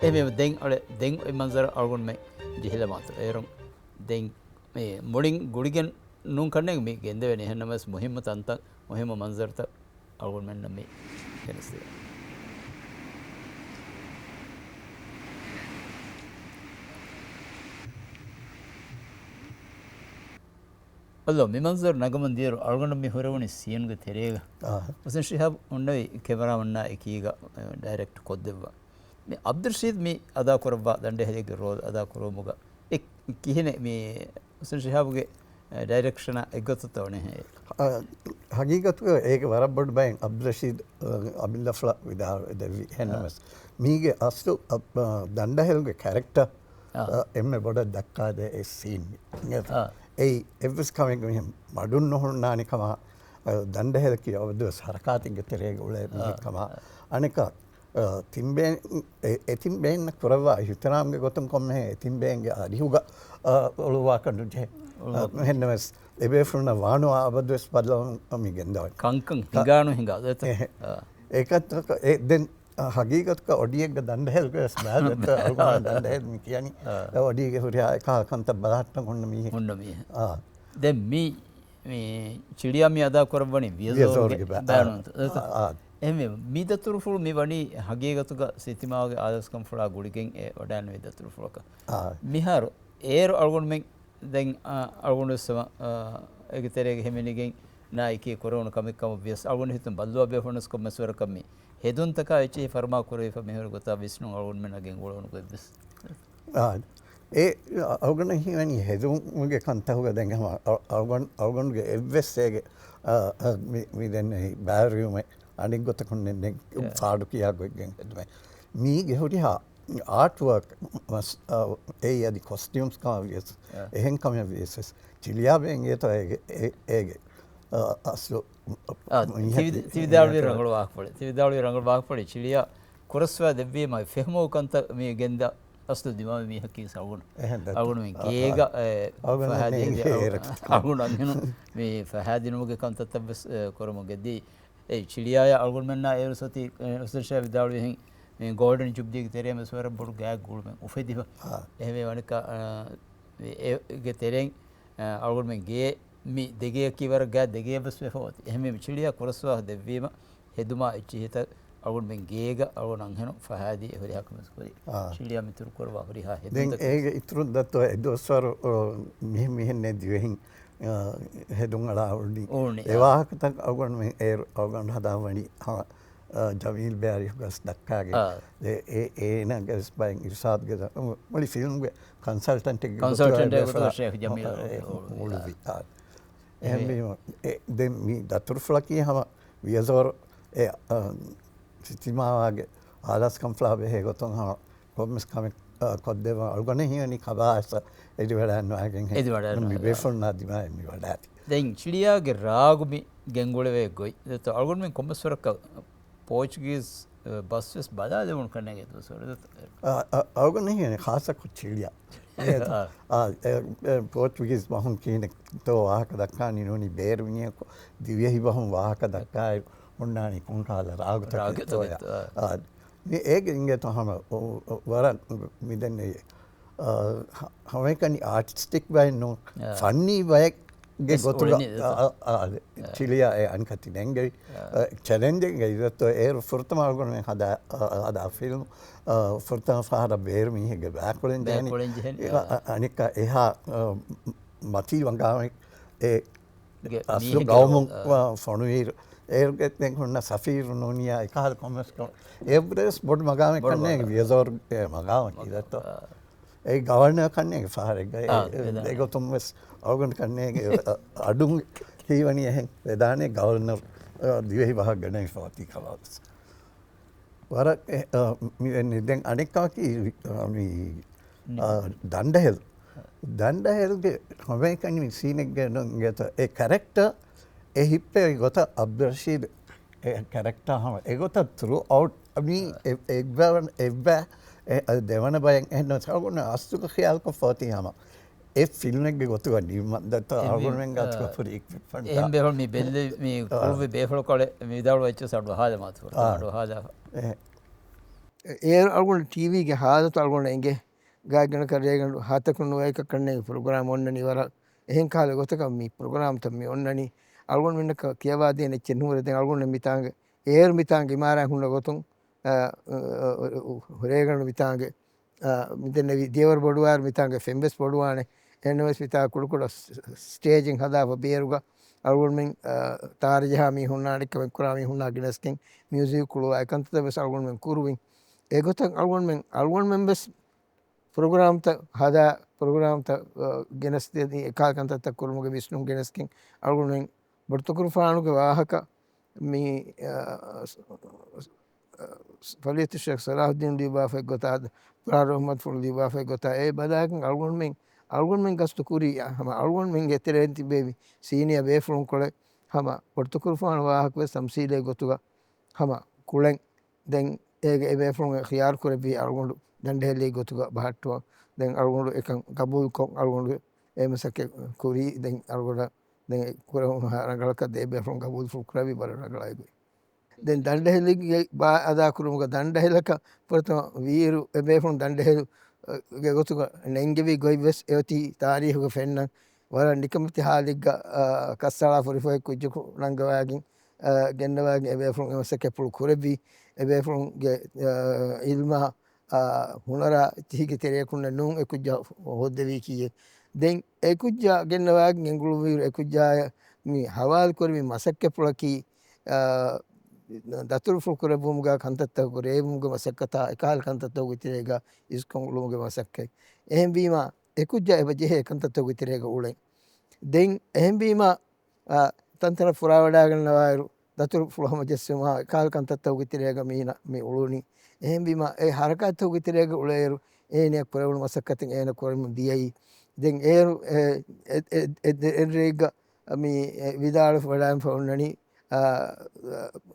އެހެންވީމަ ދެން އަޅެ، ދެން އޮތް މަންޒަރު އަޅުގަނޑުމެން ޖެހިލަމާތު. އޭރުން ދެން މި މުޅިން ގުޅިގެން ނޫން ކަންނޭނގެ މި ގެންދެވެނީ. އެހެންނަމަވެސް މުހިއްމު ތަންތަން، މުހިއްމު މަންޒަރުތައް އަޅުގަނޑުމެންނަށް މި ގެނެސްދެވޭ. އަލޯ، މި މަންޒަރު ނަގަމުން ދިޔައިރު އަޅުގަނޑު މި ހުރެވުނީ ސީންގެ ތެރޭގަ. އާ. ހުސެން ޝިހާބް އޮންނަވި ކެމެރާމަންނާ އެކީގަ، އެ، ޑައިރެކްޓް ކޮށްދެއްވާ. މި އަބްދުރަޝީދް މި އަދާކުރައްވާ ދަނޑެހެލެއްގެ ރޯލް އަދާކުރުވުމުގަ އެ ކިހިނެއް މި ހުސެން ޝިހާބުގެ، އެ، ޑައިރެކްޝަނާ އެއްގޮތަށްތޯ ނެހޭ؟ އަ، ހަގީގަތުގަ އޭގެ ވަރަށް ބޮޑު ބައެއް އަބްދުރަޝީދް، އަ، އަބިލްއަފްރާ ވިދާޅުވެ ދެއްވި. އެހެންނަމަވެސް، އާ. މީގެ އަސްލު އަ، އަ، ދަނޑަހެލުގެ ކެރެކްޓަރ، އާ. އަ، އެންމެ ބޮޑަށް ދައްކާދޭ އެ ސީން. އާ. އެއީ އެއްވެސް ކަމެއްގެ މިހެން މަޑުން ނުހުންނާނެ ކަމާ، އަ، ދަނޑަހެލަކީ އަބަދުވެސް ހަރަކާތެއްގެ ތެރޭގަ އުޅޭ އާ. މީހެއް ކަމާ. އަނެކާ، އަ، ތިން ބޭން، އެ، އެ ތިން ބޭންނަށް ކުރައްވާ އިހުތިރާމްގެ ގޮތުން ކޮންމެހެން އެ ތިން ބޭންގެ އަރިހުގަ، އަ، އުޅުއްވާކަށް ނުޖެހޭ. އެހެންނަމަވެސް، އެބޭފުޅުންނަށް ވާނުވާ އަބަދުވެސް ބައްލަވަން މި ގެންދަވަނީ. ކަންކަން ކަ-، ހިނގާނު ހިނގާ. އެ-، އެކަންތަކަށް އެ-، ދެން، އަ، ހަގީގަތުގަ އޮޑިއެއްގަ ދަނޑަހެލްގަވެސް ބައިވެއްޓަ އަޅުގަނޑު ދަނޑަހެލް މި ކިޔަނީ. އާ. އެ އޮޑިއެއްގެ ހުރިހާ އެކަހަލަ ކަންތައް ބަލަހައްޓަން ހުންނަ މީހެއް. ހުންނަ މީހެއް. އާ. ދެން މި، މި ޗިޅިޔާ މި އަދާ ކުރައްވަނީ ވިޔަޒޯރުގެ ވިޔަޒޯރުގެ ބަ-، ބަ-، ބައިނުން. އާ، އާ. އެހެންވީމަ، މި ދަތުރުފުޅު މި ވަނީ ހަގީގަތުގަ ސިތިމާގެ އާލާސްކަންފުޅާ ގުޅިގެން އެ ވަޑައިން މި ދަތުރުފުޅަކަށް. އާ. މިހާރު އޭރު އަޅުގަނޑުމެން ދެން، އާ، އަޅުގަނޑު ވެސް ހަމަ، އާ، އޭގެ ތެރޭގަ ހިމެނިގެން ނާއިކީ ކުރެވުނު ކަމެއް ކަމަށް ވިޔަސް އަޅުގަނޑު ހިތުން ބައްލުވާ ބޭފުޅުންވެސް ކޮންމެސް ވަރަކަށް މި ހެދުންތަކާ އެއްޗެހި ފަރުމާ ކުރެވިފަ މިހުރި ގޮތާ ވިސްނުން އަޅުގަނޑުމެންނަށް ގެންގުޅެވުނު ގޮތްވެސް. އާ، އެ އަޅުގަނޑަށް ހީވަނީ ހެދުމުގެ ކަންތަކުގަ ދެން ހަމަ އަ-، އަޅުގަނޑު، އަޅުގަނޑުގެ އެއްވެސް އޭގެ، އާ، އަ، މި، މި ދެން ބައިވެރިވުމެއް އަނެއް ގޮތަކުން ދެން ފާޑު ކިޔާ ގޮތްގެން ހެދުމެއް. މީގެ ހުރިހާ އާޓް ވާކް މަސް-، އާ، އެއީ އަދި ކޮސްޓިއުމްސް ކަމަށް ވިޔަސް، އާ. އެހެން ކަމެއް ވިޔަސް ވެސް ޗިޅިޔާ ބޭންގޭތޯ އޭގެ، އޭ-، އޭގެ، އާ، އަސްލު އާ، ތި ވި-، ތި ވިދާޅުވި ރަނގަޅު ވާހަކަފުޅެއް. ތި ވިދާޅުވި ރަނގަޅު ވާހަކަފުޅެއް. ޗިޅިޔާ ކުރަސްވާ ދެއްވީމަ އެ ފެހުމުގެ ކަންތައް މި ގެންދާ އަސްލު ދިމާވި މީހަކީ އަޅުގަނޑު. އެހެން ދަތު. އަޅުގަނޑުމެން އާ، ގޭގަ، އާ. އެ، އަޅުގަނޑު ފަހާ ދިޔަ އަޅު-، އަޅުގަނޑު އަންހެނުން މި ފަހާ ދިނުމުގެ ކަންތައްތައް ވެސް، އެ، ކުރަމުން ގެއްދީ. އެ ޗިޅިޔާޔާ އަޅުގަނޑުމެންނާ އޭރު ސޮތީ، އެ، އުސްތާޛް ޝާ ވިދާޅުވިހެން މި ގޯލްޑަން ޖުބްލީގެ ތެރޭ މެސްވަރަށް ބޮޑު ގާތް ގުޅުމެއް އުފެދިފަ. އާ. އެހެންވެ އަނެއްކާ، އާ، އެ، އޭގެ ތެރެއިން، އާ، އަޅުގަނޑުމެން ގޭ މި ދެގެޔަކީ ވަރަށް ގާތް ދެގެޔަށް ވެސް ވެފަ އޮތީ. އެހެންވީމަ ޗިޅިޔާ ކުރަސްވާހަ ދެއްވީމަ ހެދުމާ އެއްޗިހިތައް އަޅުގަނޑުމެން ގޭގަ އަޅުގަނޑު އަންހެނުން ފަހާދީ އެ ހުރިހާ ކަމެއް ކުރި. އާ. ޗިޅިޔާ މިތުރު ކުރައްވާ ހުރިހާ ދެން ހެދުންތަކެއް. އޭގެ އިތުރުން ދައްތޯ އެ ދުވަސްވަރު، އޯ، މިހެން މިހެންނޭ ދިވެހިން، އާ، ހެދުން އަޅާ އުޅުނީ. އުޅުނީ، އެ އާ. ވާހަކަތައް އަޅުގަނޑުމެން އޭރު އަޅުގަނޑު ހަދާ ވަނީ، އާ، އާ، ޖަމީލް ބޭރި ގަސް ދައްކާގެ. އާ. އެ، އެ، އޭނަގެ ވެސް ބައެއް އިރުޝާދުގެ ދަ-، މުޅި ފިލްމްގެ ކޮންސަލްޓަންޓެއްގެ ގޮތުގަ ކޮންސަލްޓަންޓެއްގެ ގޮތުގަ ބޭފުޅާ ޝޭޚް ޖަމީލް އެ، އެ، އުޅުވި. އާ. އެހެންވީމަ، އެ، ދެން މި ދަތުރުފުޅަކީ ހަމަ ވިޔަޒޯރު އެ، އަ، ސިތިމާވާގެ އާލާސްކަންފުޅާ ބެހޭ ގޮތުން ހަމަ ކޮންމެސް ކަމެއް، އަ، ކޮށްދެއްވާ އަޅުގަނޑެއް ހީވަނީ ކަބާ އެސް އެދިވަޑައިންވާގެން ހެ-، އެދިވަޑައިންވާގެން. މި ބޭފުޅުންނާ ދިމާއިން މި ވަޑާތީ. ދެން ޗިޅިޔާގެ ރާގު މި ގެންގުޅެވޭ ގޮތް. ދެއްތޯ އަޅުގަނޑުމެން ކޮންމެސް ވަރަކަށް ޕޯޗުގީޒް، އަ، ބަސް ވެސް ބަލާލެވުނު ކަންނޭނގެ ދުވަސްވަރު ދެއްތޯ. އަ، އަ، އަޅުގަނޑު ހީވަނީ ޚާއްޞަކޮށް ޗިޅިޔާ. އާ. އާ، އެ، އެ، ޕޯޗުގީޒް ބަހުން ކިހިނެއްތޯ ވާހަކަ ދައްކާނީ ނޫނީ ބޭރު މީހަކު ދިވެހި ބަހުން ވާހަކަ ދައްކާއިރު ހުންނާނީ ކޮންކަހަލަ ރާގުތަކެއްތޯޔާ. ރާގުތަކެއްތޯ، އާ. އާ. މި އޭގެ އިނގޭތޯ ހަމަ އު-، އު-، ވަރަށް މި ދެންނެވި، އާ، ހަ-، ހަމައެކަނި އާޓިސްޓިކް ބައެއް ނޫން، އާ. ފަންނީ ބައެއްގެ އެސް ގޮތުގަ، އުޅެނީ އާ، ދެތޯ. އާ، އާ، އާ. ޗިޅިޔާ އެ އަނިކަ ތި ނެންގެވި. އާ. އާ، ޗެލެންޖެއްގަ އިރައްތޯ އޭރު ފުރަތަމަ އަޅުގަނޑުމެން ހަދާ، އާ، ހަދާ ފިލްމް، އާ، ފުރަތަމަ ފަހަރަށް ބޭރު މީހެއްގެ ބައިކުޅެން ޖެހެނީ. ބައިކުޅެން ޖެހެނީ، އާ، އާ. އަ-، އަނިކަ އެހާ، އާ، މަތީ ވަނގާމެ އެ ގެ-، އަސްލު މީހެއްގެ ގައުމު، އާ. އާ، ފޮނުވިއިރު، އޭރުގެ ދެން ހުންނަ ސަފީރު ނޫނިޔާ އެކަހަލަ ކޮންމެސް ކަމެއް. އެއްވެސް ބޮޑު މަގާމެއް ބޮޑު ކަންނޭނގެ މަގާމެއް. ވިޔަޒޯރުގެ މަގާމަކީ ދައްތޯ. އާ. އެ ގަވަރނަރ ކަންނޭނގެ ފަހަރެއްގަ އެ، އާ، އެ، ވެދާނެ. އެގޮތުން ވެސް އަޅުގަނޑު ކަންނޭނގެ އަ-، އަޑުން ހީވަނީ އެހެން ވެދާނެ ގަވަރނަރ، އަ، ދިވެހި ބަހަށް ގެނައިފަ އޮތީ ކަމަށް ވެސް. ވަރަށް އެ، އަ، މި، ދެން އަނެއްކާކީ، އަ، މި، އަ، ދަނޑަހެލް. ދަނޑަހެލްގެ ހަމައެކަނި މި ސީނެއްގެ ނު-، އިނގޭތޯ އެ ކެރެކްޓަ އެ ހިއްޕެވި ގޮތަށް އަބްދުލް ރަޝީދު އެ ކެރެކްޓާ ހަމަ އެގޮތަށް ތުރޫއައުޓް މީ އާ. އެ-، އެއްބަ-، އެއްބަ-، އެ-، އެ ދެވަނަ ބަޔަށް އެހެން ނުވެސް އަޅުގަނޑު އަސްލުގަ ޚިޔާލުކޮށްފަ އޮތީ ހަމަ އެ ފިލްމެއްގެ ގޮތުގަ ނިންމަން ދައްތަ އެ މި-، އަޅުގަނޑުމެން އާ. ގާތުގަ ފުރި އިކްއިޕްމަންޓް އެހެން ބޭފުޅުން މި ބެއްލެވި މި އާ. ކުޅުވި ބޭފުޅުކޮޅެއް މި ވިދާޅުވައްޗަސް އަޑުއަހާލެ މާތުފުރަތަމަ އާ. އަޑުއހާލާފަ. އެ-، އޭރު އަޅުގަނޑު ޓީވީގެ ހާލަތު އަޅުގަނޑު އެނގޭ. ގާތްގަނޑަކަށް ރޭގަނޑު ހަތަކު ނުވައެކަށް ކަންނޭނގެ ޕްރޮގްރާމް އޮންނަނީ ވަރަށް އެހެން ކަހަލަ ގޮތަކަށް މި ޕްރޮގްރާމްތައް މި އޮންނަނީ. އަޅުގަނޑުމެންނަކަށް ކިޔަވާދޭނެ އެއްޗެއް ނުހުރޭ. ދެން އަޅުގަނޑު މިތާނގެ އޭރު މިތާނގެ އިމާރާތް ހުންނަ ގޮތުން، އަ، އަ، އަ، ރޭގަނޑު މިތާނގެ، އަ، މިދެންނެވި ދިޔަވަރު ބޮޑުވާއިރު މިތާނގެ ފެންވެސް ބޮޑުވާނެ. އެހެންނަމަވެސް މިތާ ކުޑަކުޑަ ސް-، ސްޓޭޖެއް ހަދާފަ ބޭރުގަ އަޅުގަނޑުމެން، އަ، ތާރަޖަހާ މީހުންނާ އަނެއްކަމެއް ކުރާ މީހުންނާ ގެނެސްގެން މިއުޒިކް ކުޅުވާ އެކަންތައްތައް ވެސް އަޅުގަނޑުމެން ކުރުވިން. އެގޮތަށް އަޅުގަނޑުމެން، އަޅުގަނޑުމެން ވެސް ޕްރޮގްރާމްތައް ހަދާ، ޕްރޮގްރާމްތައް، އަ، ގެނެސްދޭނީ އެކާ ކަންތައްތައް ކުރުމުގެ ވިސްނުން ގެނެސްގެން އަޅުގަނޑުމެން ބޮޑުތަކުރުފާނުގެ ވާހަކަ މި، އަ، ފަޟީލަތު ޝޭޚް ޞަލާޙުއްދީން ލިޔުއްވާފައި ގޮތާ، ޤުރާން ރަޙްމަތުފުޅު ލިޔުއްވާފައި ގޮތާ، އެ ބަލާގެން އަޅުގަނޑުމެން، އަޅުގަނޑުމެން ގަސްތު ކުރީ، ހަމަ އަޅުގަނޑުމެންގެ ތެރެއިން ތިބޭވި ސީނިއާ ބޭފުޅުންކޮޅެއް ހަމަ ބޮޑުތަކުރުފާނު ވާހަކަ ވެސް ތަމްސީލޭ ގޮތުގަ ހަމަ ކުޅެން. ދެން އޭގެ އެބޭފުޅުން ޚިޔާރު ކުރެއްވީ އަޅުގަނޑު ދަނޑެހެއްލޭ ގޮތުގަ ބަހައްޓުވަން. ދެން އަޅުގަނޑު އެކަން ގަބޫލުކޮށް، އަޅުގަނޑު އެ މަސައްކަތް ކުރީ. ދެން އަޅުގަނޑަށް ދެން ކުރެވުނު ރަނގަޅަކަށް ދޭ ބޭފުޅުން ގަބޫލުފުޅު ކުރެއްވި ވަރަށް ރަނގަޅަށް ގޮތް. ދެން ދަނޑެހެލިގެ ބާ އަދާކުރުމުގަ ދަނޑެހެލަކަށް ފުރަތަމަ ވީއިރު އެބޭފުޅުން ދަނޑެހެލުގެ ގޮތުގަ ނެންގެވި ގޮތްވެސް އެއޮތީ ތާރީހުގަ ފެންނަން. ވަރަށް ނިކަމެތި ހާލެއްގަ، އާ، ކައްސަޅާ ފުރިފައި ކުއްޖަކު ނަންގަވާގެން، އާ، ގެންނަވާގެން އެބޭފުޅުން އެ މަސައްކަތްޕުޅު ކުރެއްވީ. އެބޭފުޅުންގެ، އާ، އިލްމާ، އާ، ހުނަރާ އެއްޗިހިގެ ތެރެއަކުންނެއް ނޫން އެ ކުއްޖާ ހޯއްދެވީކީއެއް. ދެން އެ ކުއްޖާ ގެންނަވާގެން ގެންގުޅުއްވިއިރު އެ ކުއްޖާއަށް މި ހަވާލުކުރެވި މަސައްކަތްޕުޅަކީ، އާ، ދަތުރުފުޅު ކުރެއްވުމުގަ ކަންތައްތަކުގެ ރޭވުމުގެ މަސައްކަތާ އެކަހަލަ ކަންތައްތަކުގެ ތެރޭގަ އިސްކޮށް އުޅުމުގެ މަސައްކަތް. އެހެންވީމާ، އެ ކުއްޖާ އެބަ ޖެހޭ ކަންތައްތަކުގެ ތެރޭގަ އުޅެން. ދެން އެހެންވީމާ، އާ، ތަންތަނަށް ފުރާވަޑާގަންނަވާއިރު، ދަތުރުފުޅު ހަމަޖެއްސުމާ އެކަހަލަ ކަންތައްތަކުގެ ތެރޭގަ މީނަ މި އުޅުނީ. އެހެންވީމާ، އެ ހަރަކާތްތަކުގެ ތެރޭގަ އުޅޭއިރު، އޭނަޔަށް ކުރެވުނު މަސައްކަތެއް އޭނަ ކުރަމުން ދިޔައީ. ދެން އޭރު އެ، އެ، އެ، އެ، އެ ރެއެއްގަ މި، އެ، ވިދާޅުވެފަ ވަޑައިގެންފަ އޮންނަނީ، އާ،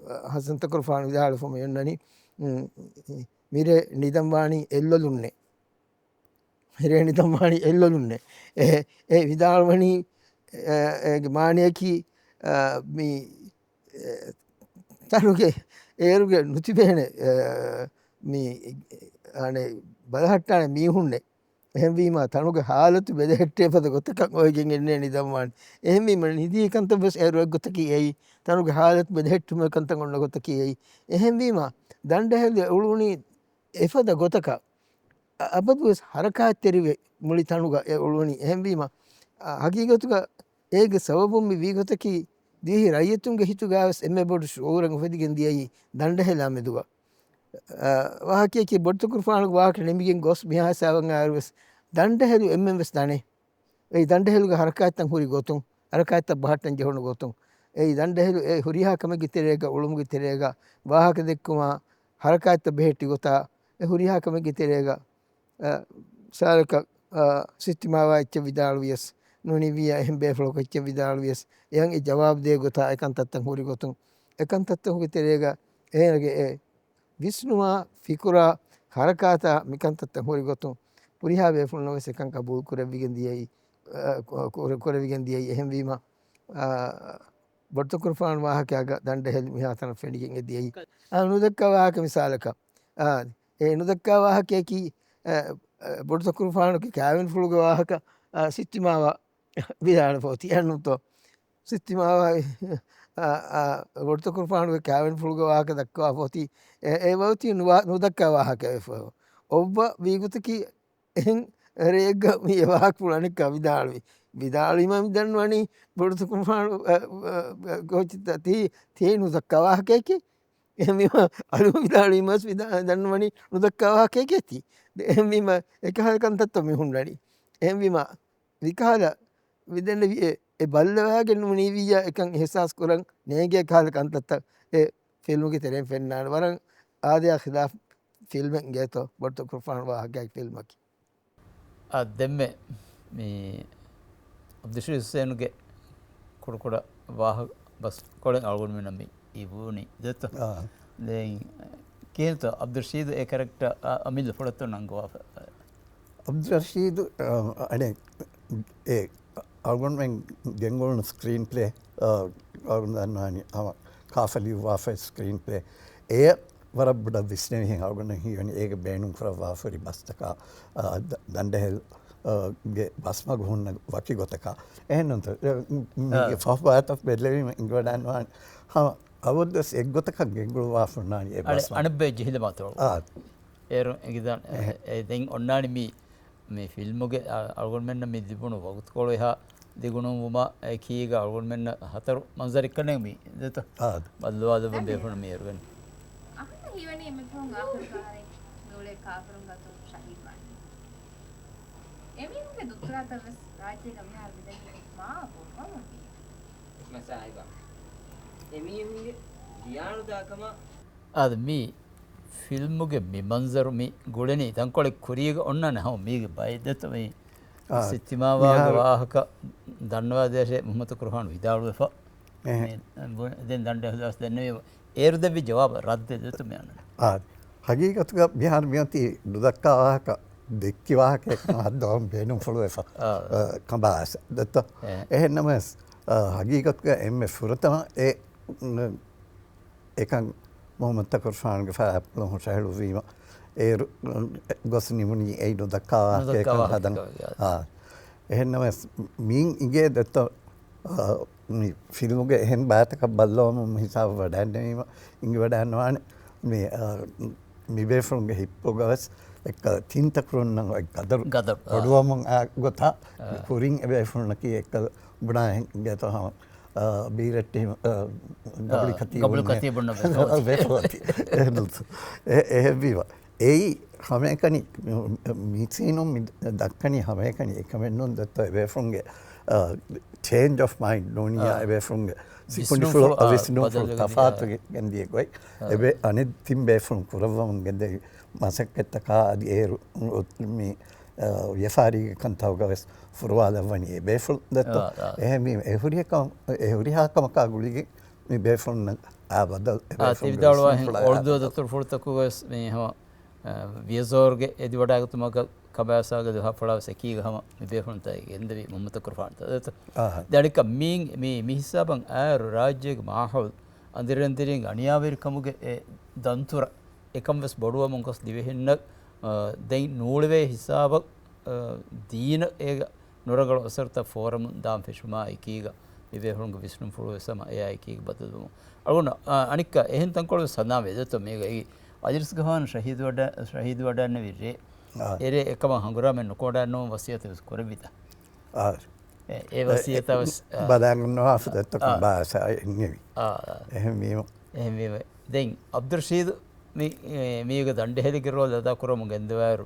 އާ، ހަސަން ތަކުރުފާނު ވިދާޅުވެފަ މި އޮންނަނީ، މް، މިރޭ ނިދަން ވާނީ އެއްލޮލުންނޭ. މިރޭ ނިދަން ވާނީ އެއްލޮލުންނޭ. އެ، އެ ވިދާޅުވަނީ، އެ، އޭގެ މާނަޔަކީ، އާ، މި، އެ، ތަނުގެ އޭރުގެ ނުތިބޭނެ، އެ، މި، އަނެއް ބަލަހައްޓާނެ މީހުންނެއް. އެހެންވީމާ، ތަނުގެ ހާލަތު ބެލެހެއްޓޭ ފަދަ ގޮތަކަށް އޮވެގެން އެންނޭ ނިދަން ވާނީ. އެހެންވީމަ، ނިދީ ކަންތައް ވެސް އޭރު އެއްގޮތަކީ އެއީ. ތަނުގެ ހާލަތު ބެލެހެއްޓުމުގެ ކަންތައް އޮންނަ ގޮތަކީ އެއީ. އެހެންވީމާ، ދަނޑެހެލި އުޅުނީ އެފަދަ ގޮތަކަށް. އަ-، އަބަދުވެސް ހަރަކާތްތެރިވެ މުޅި ތަނުގަ އެ އުޅުނީ. އެހެންވީމަ، އަ، ހަގީގަތުގަ އޭގެ ސަބަބުން މި ވީގޮތަކީ، ދިވެހި ރައްޔިތުންގެ ހިތުގައިވެސް އެންމެ ބޮޑު ޝުޢޫރެއް އުފެދިގެން ދިޔައީ ދަނޑެހެލާ މެދުގަ. އަ، ވާހަކަޔަކީ ބޮޑުތަކުރުފާނުގެ ވާހަކަ ނިމިގެން ގޮސް މިހާ ހިސާބަށް އައިއިރުވެސް ދަނޑެހެލު އެންމެންވެސް ދަނޭ. އެއީ ދަނޑެހެލުގެ ހަރަކާތްތައް ހުރި ގޮތުން، ހަރަކާތްތައް ބަހައްޓަން ޖެހުނު ގޮތުން. އެއީ ދަނޑެހެލު އެ ހުރިހާ ކަމެއްގެ ތެރޭގަ، އުޅުމުގެ ތެރޭގަ، ވާހަކަ ދެއްކުމާ، ހަރަކާތްތައް ބެހެއްޓި ގޮތާ، އެ ހުރިހާ ކަމެއްގެ ތެރޭގަ، އަ، ސާރަކަށް، އަ، ސިއްތިމާވާ އެއްޗެއް ވިދާޅުވިޔަސް، ނުނިވިޔާ އެހެން ބޭފުޅަކު އެއްޗެއް ވިދާޅުވިޔަސް، އެޔަން އެ ޖަވާބު ދޭ ގޮތާ، އެ ކަންތައްތައް ހުރި ގޮތުން، އެ ކަންތައްތަކުގެ ތެރޭގަ އޭނަގެ އެ ވިސްނުމާ، ފިކުރާ، ހަރަކާތާ މިކަންތައްތައް ހުރި ގޮތުން، ހުރިހާ ބޭފުޅުންނަށް ވެސް އެކަން ގަބޫލު ކުރެވިގެން ދިޔައީ، އަ، ކު-، ކުރެ-، ކުރެވިގެން ދިޔައީ. އެހެންވީމަ، އަ، ބޮޑުތަކުރުފާނު ވާހަކައިގަ ދަނޑެހެލި މިހާތަނަށް ފެނިގެން އެ ދިޔައީ. އަ، ނުދައްކާ ވާހަކަ މިސާލަކަށް، އާ، އެ ނުދައްކާ ވާހަކަޔަކީ، އަ، އަ، ބޮޑުތަކުރުފާނުގެ ކާވެނިފުޅުގެ ވާހަކަ، އަ، ސިއްތިމާވާ ވިދާޅުފަ އޮތީ އެހެންނޫންތޯ؟ ސިއްތިމާވާ، އާ، އާ، ބޮޑުތަކުރުފާނުގެ ކާވެނިފުޅުގެ ވާހަކަ ދައްކަވާފަ އޮތީ، އެ، އެ ވައުތީ ނުވާ-، ނުދައްކާ ވާހަކަ ވެފަ. އޮއްވަ ވީގޮތަކީ އެހެން ރެއެއްގަ މި އެ ވާހަކަފުޅު އަނެއްކާ ވިދާޅުވި. ވިދާޅުވީމަ މި ދަންނަވަނީ ބޮޑުތަކުރުފާނު، އަ، އަ، އަ، ކޯޗިތަ ތީ، ތީ ނުދައްކާ ވާހަކައެކޭ. އެހެންވީމަ އަލުން ވިދާޅުވީމަސް ވިދާ-، ދަންނަވަނީ ނުދައްކާ ވާހަކައެކޭ ތީ. ދެ-، އެހެންވީމަ އެކަހަލަ ކަންތައްތައް މި ހުންނަނީ. އެހެންވީމަ މިކަހަލަ ވިދެންނެވި އެ، އެ ބައްލަވާގެން ނުނީވިއްޔާ އެކަން އިހްސާސް ކުރަން ނޭނގޭ ކަހަލަ ކަންތައްތައް އެ ފިލްމުގެ ތެރެއިން ފެންނާނެ. ވަރަށް އާދަޔާ ޚިލާފް ފިލްމެއް އިނގޭތޯ ބޮޑުތަކުރުފާނު ވާހަކައިގެ ފިލްމަކީ. އާ، ދެންމެ މި އަބްދުއްރަޝީދު ޙުސައިނުގެ ކުޑަކުޑަ ވާހަކަ ބަސްކޮޅެއް އަޅުގަނޑުމެންނަށް މި އިވުނީ ދެއްތޯ؟ އާ. ދެން ކިހިނެއްތޯ އަބްދުއްރަޝީދު އެ ކެރެކްޓަރ އަ-، އަމިއްލަ ފުޅަށްތޯ ނަންގަވާފަ؟ އަބްދުއްރަޝީދު، އަ، އަނެއް އެ އަޅުގަނޑުމެން ގެންގުޅުނު ސްކްރީން ޕްލޭ، އަ، އަޅުގަނޑު ދަންނާނީ ހަމަ ކާފަ ލިޔުއްވާފައި ސްކްރީން ޕްލޭ. އެ ވަރަށް ބޮޑަށް ވިސްނެވިހެން އަޅުގަނޑަށް ހީވަނީ އޭގެ ބޭނުން ކުރައްވާފަ ހުރި ބަސްތަކާ، އަ، ދަ-، ދަނޑެހެލް، އަ، ގެ ބަސްމަގު ހުންނަ ވަކި ގޮތަކާ. އެހެންނޫންތޯ؟ އެ، މީގެ އާ. ފަހު ފަހަތަށް ބެލެވީމަ އިނގިވަޑައިންވާނެ. ހަމަ އަވަށްދުވަސް އެއްގޮތަކަށް ގެންގުޅުވާފަ ހުންނާނީ އެ އަނެ-، ބަސްމަގު. އަނެއްބައި ޖެހިލަމާތޯ. އާ. އޭރު އެނގިދާނެ. އެހެ. އެ، ދެން އޮންނާނީ މި މި ފިލްމުގެ އަ-، އަޅުގަނޑުމެންނަށް މި ލިބުނު ވަގުތުކޮޅު އެހާ ދިގުނޫންވުމާ އެކީގަ އަޅުގަނޑުމެންނަށް ހަތަރު މަންޒަރެއްކަންނޭނގެ މީ ދެތޯ؟ އާ. ބައްލަވާލައްވަން ދެން ބޭފުޅުން މި އޭރުގަނޑު. އަހަންނަށް ހީވަނީ އެންމެ ފަހުން އާޚިރު ގަހަރެއް މިއުޅޭ ކާފަރުން ގަތުން ޝަހީދުވާނީ. އެމީހުންގެ ދުއްތުރާތައް ވެސް ރާއްޖޭގަ މިހާރު މިދަނީ މާ ބޮޑުވަމުން ވީ. މަސާހިބާ. އެމީހުންގެ ވިޔާނުދާކަމަށް އާދެ، މި ފިލްމުގެ މި މަންޒަރު މި ގުޅެނީ ތަންކޮޅެއް ކުރީގަ އޮންނާނެ ހަމަ މީގެ ބައެއް ދެތޯ މި އާ، ސިއްތިމާވާގެ މިހާރު ވާހަކަ ދަންނަވާދޭށޭ މުޙައްމަދު ކުރުހާން ވިދާޅުވެފަ. އެހެ. މި ބު-، ދެން ދަނޑެހެލު ދަސް ދެންނެވި އޭރު ދެއްވި ޖަވާބަށް ރައްދެއް ދެތޯ މި އަންނަނީ. އާ، ހަގީގަތުގަ މިހާރު މިއޮތީ ނުދައްކާ ވާހަކަ ދެއްކި ވާހަކައެއް ކަމަށް ހައްދަވަން ބޭނުންފުޅުވެފަ. އާ. އަ، ކަނބާ އާސް ދެއްތޯ. އެ. އެހެން ނަމަވެސް، އަ، ހަގީގަތުގަ އެންމެ ފުރަތަމަ އެ، އު، އެކަން މުޙައްމަދު ތަކުރުފާނުގެ ފައި އަތްޕުޅުން ހުށަހެޅުއްވީމަ، އޭރު، އު، ގޮސް ނިމުނީ އެއީ ނުދައްކާ ވާހަކައެއް ކަން ހަދަން. އާ. އެހެން ނަމަވެސް މީން އިނގޭ ދެއްތޯ، އާ، މި ފިލްމުގެ އެހެން ބައިތަކަށް ބައްލަވަމުން ހިސާބު ވަޑައިންނެވީމަ، އިނގިވަޑައިންނަވާނެ. މި، އާ، މި ބޭފުޅުންގެ ހިއްޕުގަވެސް އެއްކަލަ ތިން ތަކުރުންނަށް އޮތް ގަދަރު، ގަދަރު، އާ. ބޮޑުވަމުން އާ ގޮތާ، އާ. ކުރިން އެ ބޭފުޅުންނަކީ އެއްކަލަ ބުނާ އެހެން ގޭތޯ ހަމަ، އާ، ބީރައްޓި، އާ، ގަބުޅި އާ، ކަތީބުން ގަބުޅި ކަތީބުންނަށް ވެސް ވެފަ އޮތީ. އެ، އެހެންވީމަ. އެއީ ހަމައެކަނި، މި ސީނުން މި ދައްކަނީ ހަމައެކަނި އެކަމެއް ނޫން ދެއްތޯ އެބޭފުޅުންގެ، އާ، ޗޭންޖް އޮފް މައިންޑް ނޫނިއްޔާ އާ. އެބޭފުޅުންގެ ސިކުނޑިފުޅު، ވިސްނުންފުޅު، އާ، ވިސްނުންފުޅު ބަދަލު ގެންދިޔަ، ތަފާތު އާ. ގެ-، ގެންދިޔަ ގޮތް. އާ. އެބޭ އަނެއް ތިން ބޭފުޅުން ކުރައްވަމުން ގެންދެވި މަސައްކަތްތަކާ އަދި އޭރު މި، އާ، ވިޔަފާރީގެ ކަންތައްގަވެސް ފުރުވާލައްވަނީ އެބޭފުޅުން ދެއްތޯ. އާ، އާ. އެހެންވީމަ އެ ހުރިހާ ކަމަކާ ގުޅިގެން މި ބޭފުޅުންނަށް އާ ބަދަލު އެ އާ، ތި ބޭފުޅުންގެ ވިދާޅުވާހެން ވިސްނުންފުޅާ އާ އޮޅުދުވަދަ ބަދަލު. ދަތުރުފުޅުތަކުގަވެސް މި ހަމަ، އާ، ވިޔަޒޯރުގެ އެދިވަޑާގަތުމަކަށް ކަނބާސްގެ ދުވަހަށް ފަޅާވެސް އެކީގަ ހަމަ މި ބޭފުޅުންތައް ގެންދެވި މުހައްމަދު ތަކުރުފާނު ދެއްތޯ. އާ. ދެން އަނެއްކާ މީ، މި، މި ހިސާބަށް އާއިރު ރާއްޖޭގެ މާހައުލު އަނދިރި އަނދިރިން އަނިޔާވެރިކަމުގެ އެ ދަންތުރަށް އެކަން ވެސް ބޮޑުވަމުން ގޮސް ދިވެހިންނަށް، އާ، ދެން ނޫޅެވޭ ހިސާބަށް، އާ، ދީނަށް އޭގަ ނުރަނގަޅު އަސަރުތައް ފޯރަމުން ދާން ފެށުމާ އެކީގަ މި ބޭފުޅުންގެ ވިސްނުންފުޅު ވެސް ހަމަ އެއާ އެކީގަ ބަދަލުވުމުން. އަޅުގަނޑު، އާ، އަނެއްކާ އެހެން ތަންކޮޅު ވެސް ހަނދާން ވެދެތޯ މީގަ އެއީ އަލިރަސްގަހާން ޝަހީދު ވަޑަ-، ޝަހީދު ވަޑައިގެންނެވި ރޭ. އާ. އެރޭ އެކަމަށް ހަނގުރާމައެއް ނުކޮށް ވަޑައިގަންނަވަން ވަސިއްޔަތެއް ވެސް ކުރެއްވިތަ؟ އާ. އެ، އެ އެ، ވަސިއްޔަތާ ވެސް، އާ. ބަލާގަންނަވާފަ ދެއްތޯ އާ. ކަނބާސް އެންނެވި. އާ، އާ. އެހެންވީމަ. އެހެންވީމަ. ދެން އަބްދުއްރަޝީދު މި، އެ، މީގަ ދަނޑެހެލިގެ ރޯލް އަދާކުރަމުން ގެންދަވާއިރު،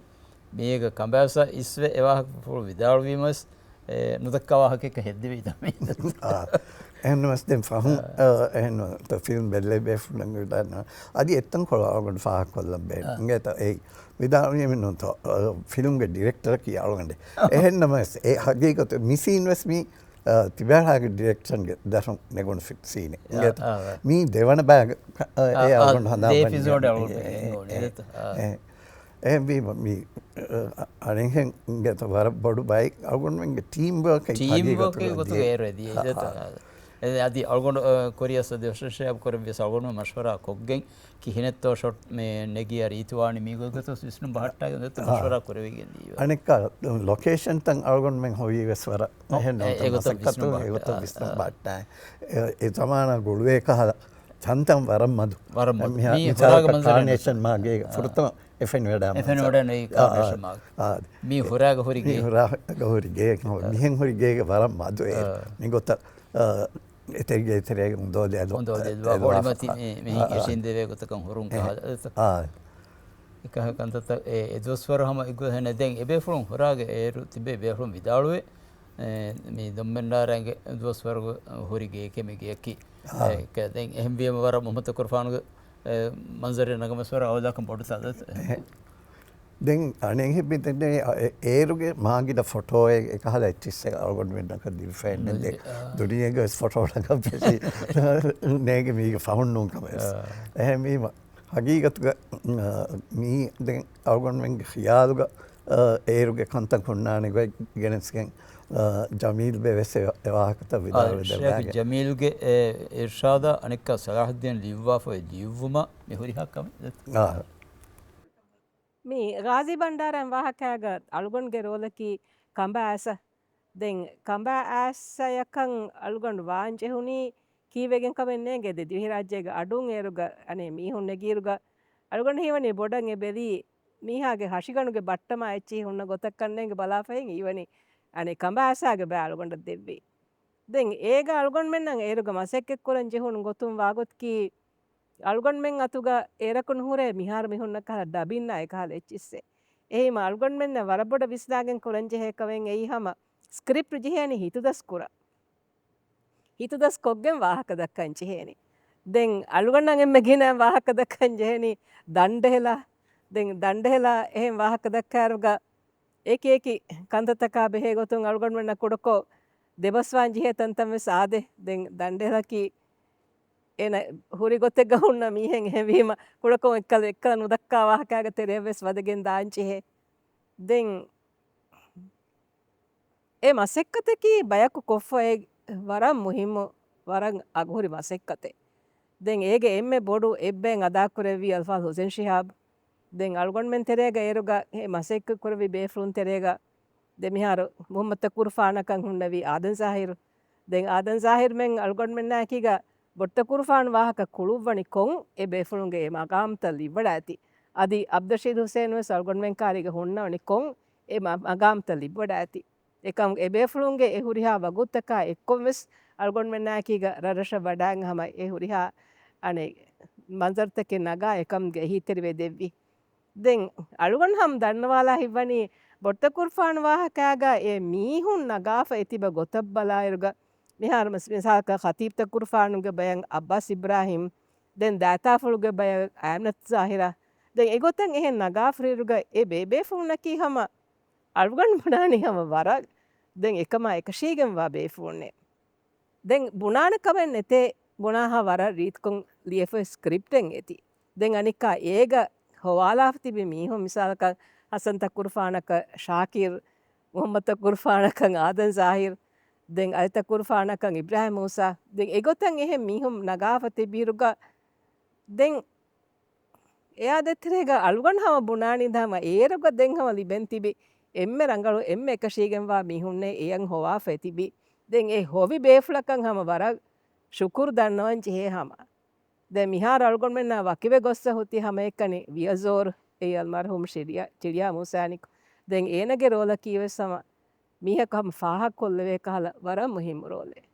މީގަ ކަނބާސް އިސްވެ އެ ވާހަކަފުޅު ވިދާޅުވީމަވެސް، އެ، ނުދައްކާ ވާހަކައެއްކަ ހެއްދެވި ދަމީ. އާ. އެހެންވެސް ދެން ފަހުން، އާ. އާ، އެހެން ފިލްމް ބެއްލެވި ބޭފުޅުންގެ އަދި އެއްތަންކޮޅު އަޅުގަނޑު ފާހަގަކޮށްލަން ބޭނުން. އާ. އިނގޭތަ އެއީ. ވިދާޅުވީމެއް ނޫންތޯ، އަ، ފިލްމްގެ ޑިރެކްޓަރަކީ އަޅުގަނޑޭ. އެހެން ނަމަވެސް، އެ ހަގީގަތު މި ސީން ވެސް މި، އަ، ތިބޭފުޅާގެ ޑިރެކްޝަންގެ ދަށުން ނެގުނު ފި-، ސީނެއް. އާ، އިނގޭތަ؟ އާ، އާ. މީ ދެވަނަ ބައި، އަ، އެ އާ، އަޅުގަނޑު އާ، ހަނދާން ދޭ ވަނީ. އެޕިސޯޑް އެ، އަޅުގަނޑު އެ، އެ، އެ، އާ. އެ، އެހެންވީމަ މި، އަ، އަނެއްހެން އިނގޭތަ ވަރަށް ބޮޑު ބައެއް އަޅުގަނޑުމެންގެ ޓީމް ވާކް ޓީމް ވާކް ގޮތުގަ ދިޔަ. އޭރު އެދިޔަ. އާ، އާ. އެ، އަދި އަޅުގަނޑު، އަ، ކޮރިއަސް އަދި އޮސްޓްރޭޝިއާ ކުރެއްވިޔަސް އަޅުގަނޑު މަޝްވަރާ ކޮށްގެން ކިހިނެއްތޯ ޝޮޓް މެ ނެގިޔާ ރީތިވާނީ މީގޮތް ގޮތަށް ވިސްނުން ބަހައްޓާގެން ދެއްތޯ އާ. މަޝްވަރާ ކުރެވިގެން ދިޔަ. އަނެއްކާ ލޮކޭޝަންތައް އަޅުގަނޑުމެން ހޮވީވެސް ވަރަށް އޮ، އެހެން އެ، ނޫންތަ އެގޮތަށް މަސައްކަތު ވިސްނުން އެގޮތަށް ބަހައްޓާ. ވިސްނުން ބަހައްޓާ. އެ، އެ ޒަމާނާ ގުޅުވޭ ކަހަލަ ތަންތަން ވަރަށް މަދު. ވަރަށް މަދު. މި މި ހުރާގަ މިސާލަކަށް މަންޒަރެއް ކާނޭޝަން ނު-، މާގޭގަ އާ. ފުރަތަމަ އެފެން ވެޑާ އެފެން މަންޒަރު. ވެޑާ ނެގި އާ، އާ. ކާނޭޝަން މާގޭ. އާ. މި ހުރާގަ ހުރި މި ގޭ. ހުރާގަ ހުރި ގޭ. އާ. މިހެން ހުރި ގޭގެ ވަރަށް މަދު އޭރު. އާ. މި ގޮތަށް، އާ، އެތެރެގެ އެތެރޭގަ އުނދޯލި އަދު-، އުނދޯލި އެ-، އެ-، ހޮޅިމަތި މި-، މިހިން އާ، އާ. އެށިން ދެވޭ ގޮތަކަށް ހުރުން އެ-، ކަހަލަ. އާ. އެކަހަ ކަންތައްތައް އެ، އެ ދުވަސްވަރު ހަމަ އެއްގޮތަށް ދެން އެބޭފުޅުން ހުރާގެ އޭރު ތިބޭ ބޭފުޅުން ވިދާޅުވޭ، އެ، މި ދޮންމެންނާރައިގެ ދުވަސްވަރުގެ ހުރި ގެއެކޭ މި ގެއަކީ. އާ. އެ، ކެ-، ދެން އެހެންވީމަ ވަރަށް މުހައްމަދު ތަކުރުފާނުގެ، އެ، މަންޒަރެއް ނަގަމަސްވަރަށް އަވަލާކަން ބޮޑު ތަދަ-، އެ. ދެން އަނެއް ހެއްބި ދެން އެ-، އޭރުގެ މާގިނަ ފޮޓޯއެއް އެކަހަލަ އެއްޗިއްސެއް އަޅުގަނޑުމެންނަކަށް ދިރިފައެއް ނެތް. ދެ-، އާ. ދުނިޔޭގަ ވެސް ފޮޓޯ ނަގަން ފެށި ނޭގެ މީގެ ފަހުން ނޫން ކަމެއް ވެސް. އާ. އެހެންވީމަ، ހަގީގަތުގަ، އާ، މީ ދެން އަޅުގަނޑުމެންގެ ޚިޔާލުގަ، އާ، އޭރުގެ ކަންތައް ހުންނާނެ ގޮތް ގެނެސްގެން، އާ، ޖަމީލްބެ ވެސް އެ، އެ ވާހަކަތައް އާ، ވިދާޅުވެ ޝޭޚް ދެއްވާގެ. ޖަމީލްގެ އެ އިރްޝާދާ އަނެއްކާ ސަލާހައްދީން ލިޔުއްވާފައި ލިޔުއްވުމާ މި ހުރިހާ ކަމެއް. އާ. މި ޣާޒީ ބަންޑާރަ ވާހަކައިގަ އަޅުގަނޑުގެ ރޯލަކީ ކަނބާ އާސަ. ދެން ކަނބާ އާސަޔަކަން އަޅުގަނޑު ވާން ޖެހުނީ ކީއްވެގެން ކަމެއް ނޭނގެ. ދެ ދިވެހިރާއްޖޭގެ އަޑުން އޭރުގަ އަނެއް މީހުން ނެގިއިރުގަ އަޅުގަނޑު ހީވަނީ ބޮޑަށް އެ ބެލީ މީހާގެ ހަށިގަނޑުގެ ބައްޓަމާ އެއްޗިހި ހުންނަ ގޮތަށް ކަންނޭނގެ ބަލާފައި ހީވަނީ އަނެއް ކަނބާ އާސާގެ ބައި އަޅުގަނޑަށް ދެއްވީ. ދެން އޭގަ އަޅުގަނޑުމެންނަށް އޭރުގަ މަސައްކަތްކުރަން ޖެހުނު ގޮތުން ވާގޮތަކީ، އަޅުގަނޑުމެން އަތުގަ އޭރަކު ނުހުރޭ މިހާރު މި ހުންނަ ކަހަލަ ޑަބިންނާ އެކަހަލަ އެއްޗިއްސެއް. އެހީމަ އަޅުގަނޑުމެންނަށް ވަރަށް ބޮޑަށް ވިސްނާގެން ކުރަންޖެހޭ ކަމެއް އެއީ ހަމަ ސްކްރިޕްޓް ޖެހޭނީ ހިތުދަސް ކުރަން. ހިތުދަސް ކޮށްގެން ވާހަކަ ދައްކަން ޖެހޭނީ. ދެން އަޅުގަނޑަށް އެންމެ ގިނަ ވާހަކަ ދައްކަން ޖެހޭނީ ދަނޑެހެލާ. ދެން ދަނޑެހެލާ އެހެން ވާހަކަ ދައްކާއިރުގަ އެކި އެކި ކަންތައްތަކާ ބެހޭ ގޮތުން އަޅުގަނޑުމެންނަށް ކުޑަކޮށް ދެބަސްވާން ޖެހޭ ތަންތަން ވެސް އާދޭ. ދެން ދަނޑެހެލަކީ އޭނަ ހުރި ގޮތެއްގަ ހުންނަ މީހެއް އެހެންވީމަ، ކުޑަކޮށް އެއްކަލަ އެއްކަލަ ނުދައްކާ ވާހަކައިގެ ތެރެއަށް ވެސް ވަދެގެން ދާން ޖެހޭ. ދެން އެ މަސައްކަތަކީ ބަޔަކު ކޮށްފައި ވަރަށް މުހިއްމު، ވަރަށް އަގުހުރި މަސައްކަތެއް. ދެން އޭގެ އެންމެ ބޮޑު އެއްބަޔަށް އަދާކުރެއްވީ އަލްފާޟިލް ހުސެން ޝިހާބް. ދެން އަޅުގަނޑުމެން ތެރޭގަ އޭރުގަ އެ މަސައްކަތް ކުރެއްވި ބޭފުޅުން ތެރޭގަ ދެ މިހާރު މުހައްމަދު ތަކުރުފާނަކަށް ހުންނެވި އާދަން ޒާހިރު. ދެން އާދަން ޒާހިރުމެން އަޅުގަނޑުމެންނާއެކީގަ ބޮޑުތަކުރުފާނު ވާހަކަ ކުޅުއްވަނި ކޮން އެ ބޭފުޅުންގެ އެ މަގާމްތައް ލިބިވަޑައިތި. އަދި އަބްދުއްރަޝީދު ހުސެން ވެސް އަޅުގަނޑުމެން ކާރީގަ ހުންނަވަނި ކޮން އެ މަ-، މަގާމްތައް ލިބިވަޑައިތި. އެކަމް އެ ބޭފުޅުންގެ އެ ހުރިހާ ވަގުތުތަކާ އެއްކޮށް ވެސް އަޅުގަނޑުމެންނާއެކީގަ ރަށްރަށަށް ވަޑައިގެން ހަމަ އެ ހުރިހާ އަނެއް މަންޒަރުތަކެއް ނަގާ އެކަމުގެ އެހީތެރިވެ ދެއްވި. ދެން އަޅުގަނޑު ހަމަ ދަންނަވާލާ ހިތްވަނީ، ބޮޑުތަކުރުފާނު ވާހަކާގަ އެ މީހުން ނަގާފަ އެތިބަ ގޮތަށް ބަލާއިރުގަ، މިހާރު މަސް-، މިސާލަކަށް ޚަތީބު ތަކުރުފާނުގެ ބަޔަށް އައްބާސް އިބްރާހިމް، ދެން ދާތާފުޅުގެ ބަޔަށް އައިމްނަތު ޒާހިރާ، ދެން އެގޮތަށް އެހެން ނަގާފަ ހުރިއިރުގަ އެ ބޭބޭފުޅުންނަކީ ހަމަ އަޅުގަނޑު ބުނާނީ ހަމަ ވަރަށް ދެން އެކަމާ އެކަށީގެންވާ ބޭފުޅުންނޭ. ދެން ބުނާނެ ކަމެއް ނެތޭ، ބުނާހާ ވަރަށް ރީތިކޮށް ލިޔެފައި ސްކްރިޕްޓެއް އެތި. ދެން އަނެއްކާ އޭގަ ހޮވާލާފަ ތިބި މީހުން، މިސާލަކަށް ހަސަން ތަކުރުފާނަކަށް ޝާކިރު، މުހައްމަދު ތަކުރުފާނަކަށް އާދަން ޒާހިރު، ދެން އަލި ތަކުރުފާނަކަށް އިބްރާހިމް މޫސާ، ދެން އެގޮތަށް އެހެން މީހުން ނަގާފަ ތިބިއިރުގަ، ދެން އެއާ ދޭތެރޭގަ އަޅުގަނޑު ހަމަ ބުނާނީ ހަމަ އޭރުގަ ދެން ހަމަ ލިބެން ތިބި އެންމެ ރަނގަޅު، އެންމެ އެކަށީގެންވާ މީހުންނޭ އެޔަށް ހޮވާފައި ތިބި. ދެން އެ ހޮވި ބޭފުޅަކަށް ހަމަ ވަރަށް ޝުކުރު ދަންނަވަން ޖެހޭ ހަމަ. ދެން މިހާރު އަޅުގަނޑުމެންނާ ވަކިވެ ގޮއްސަ ހުތި ހަމައެކަނި ވިޔަޒޯރު، އެއީ އަލްމަރްހޫމް ޝިރިޔާ، ޗިޅިޔާ މޫސާ އަނިކު. ދެން އޭނަގެ ރޯލަކީ ވެސް ހަމަ މީހަކު ހަމަ ފާހަގަކޮށްލެވޭ ކަހަލަ ވަރަށް މުހިއްމު ރޯލެއް.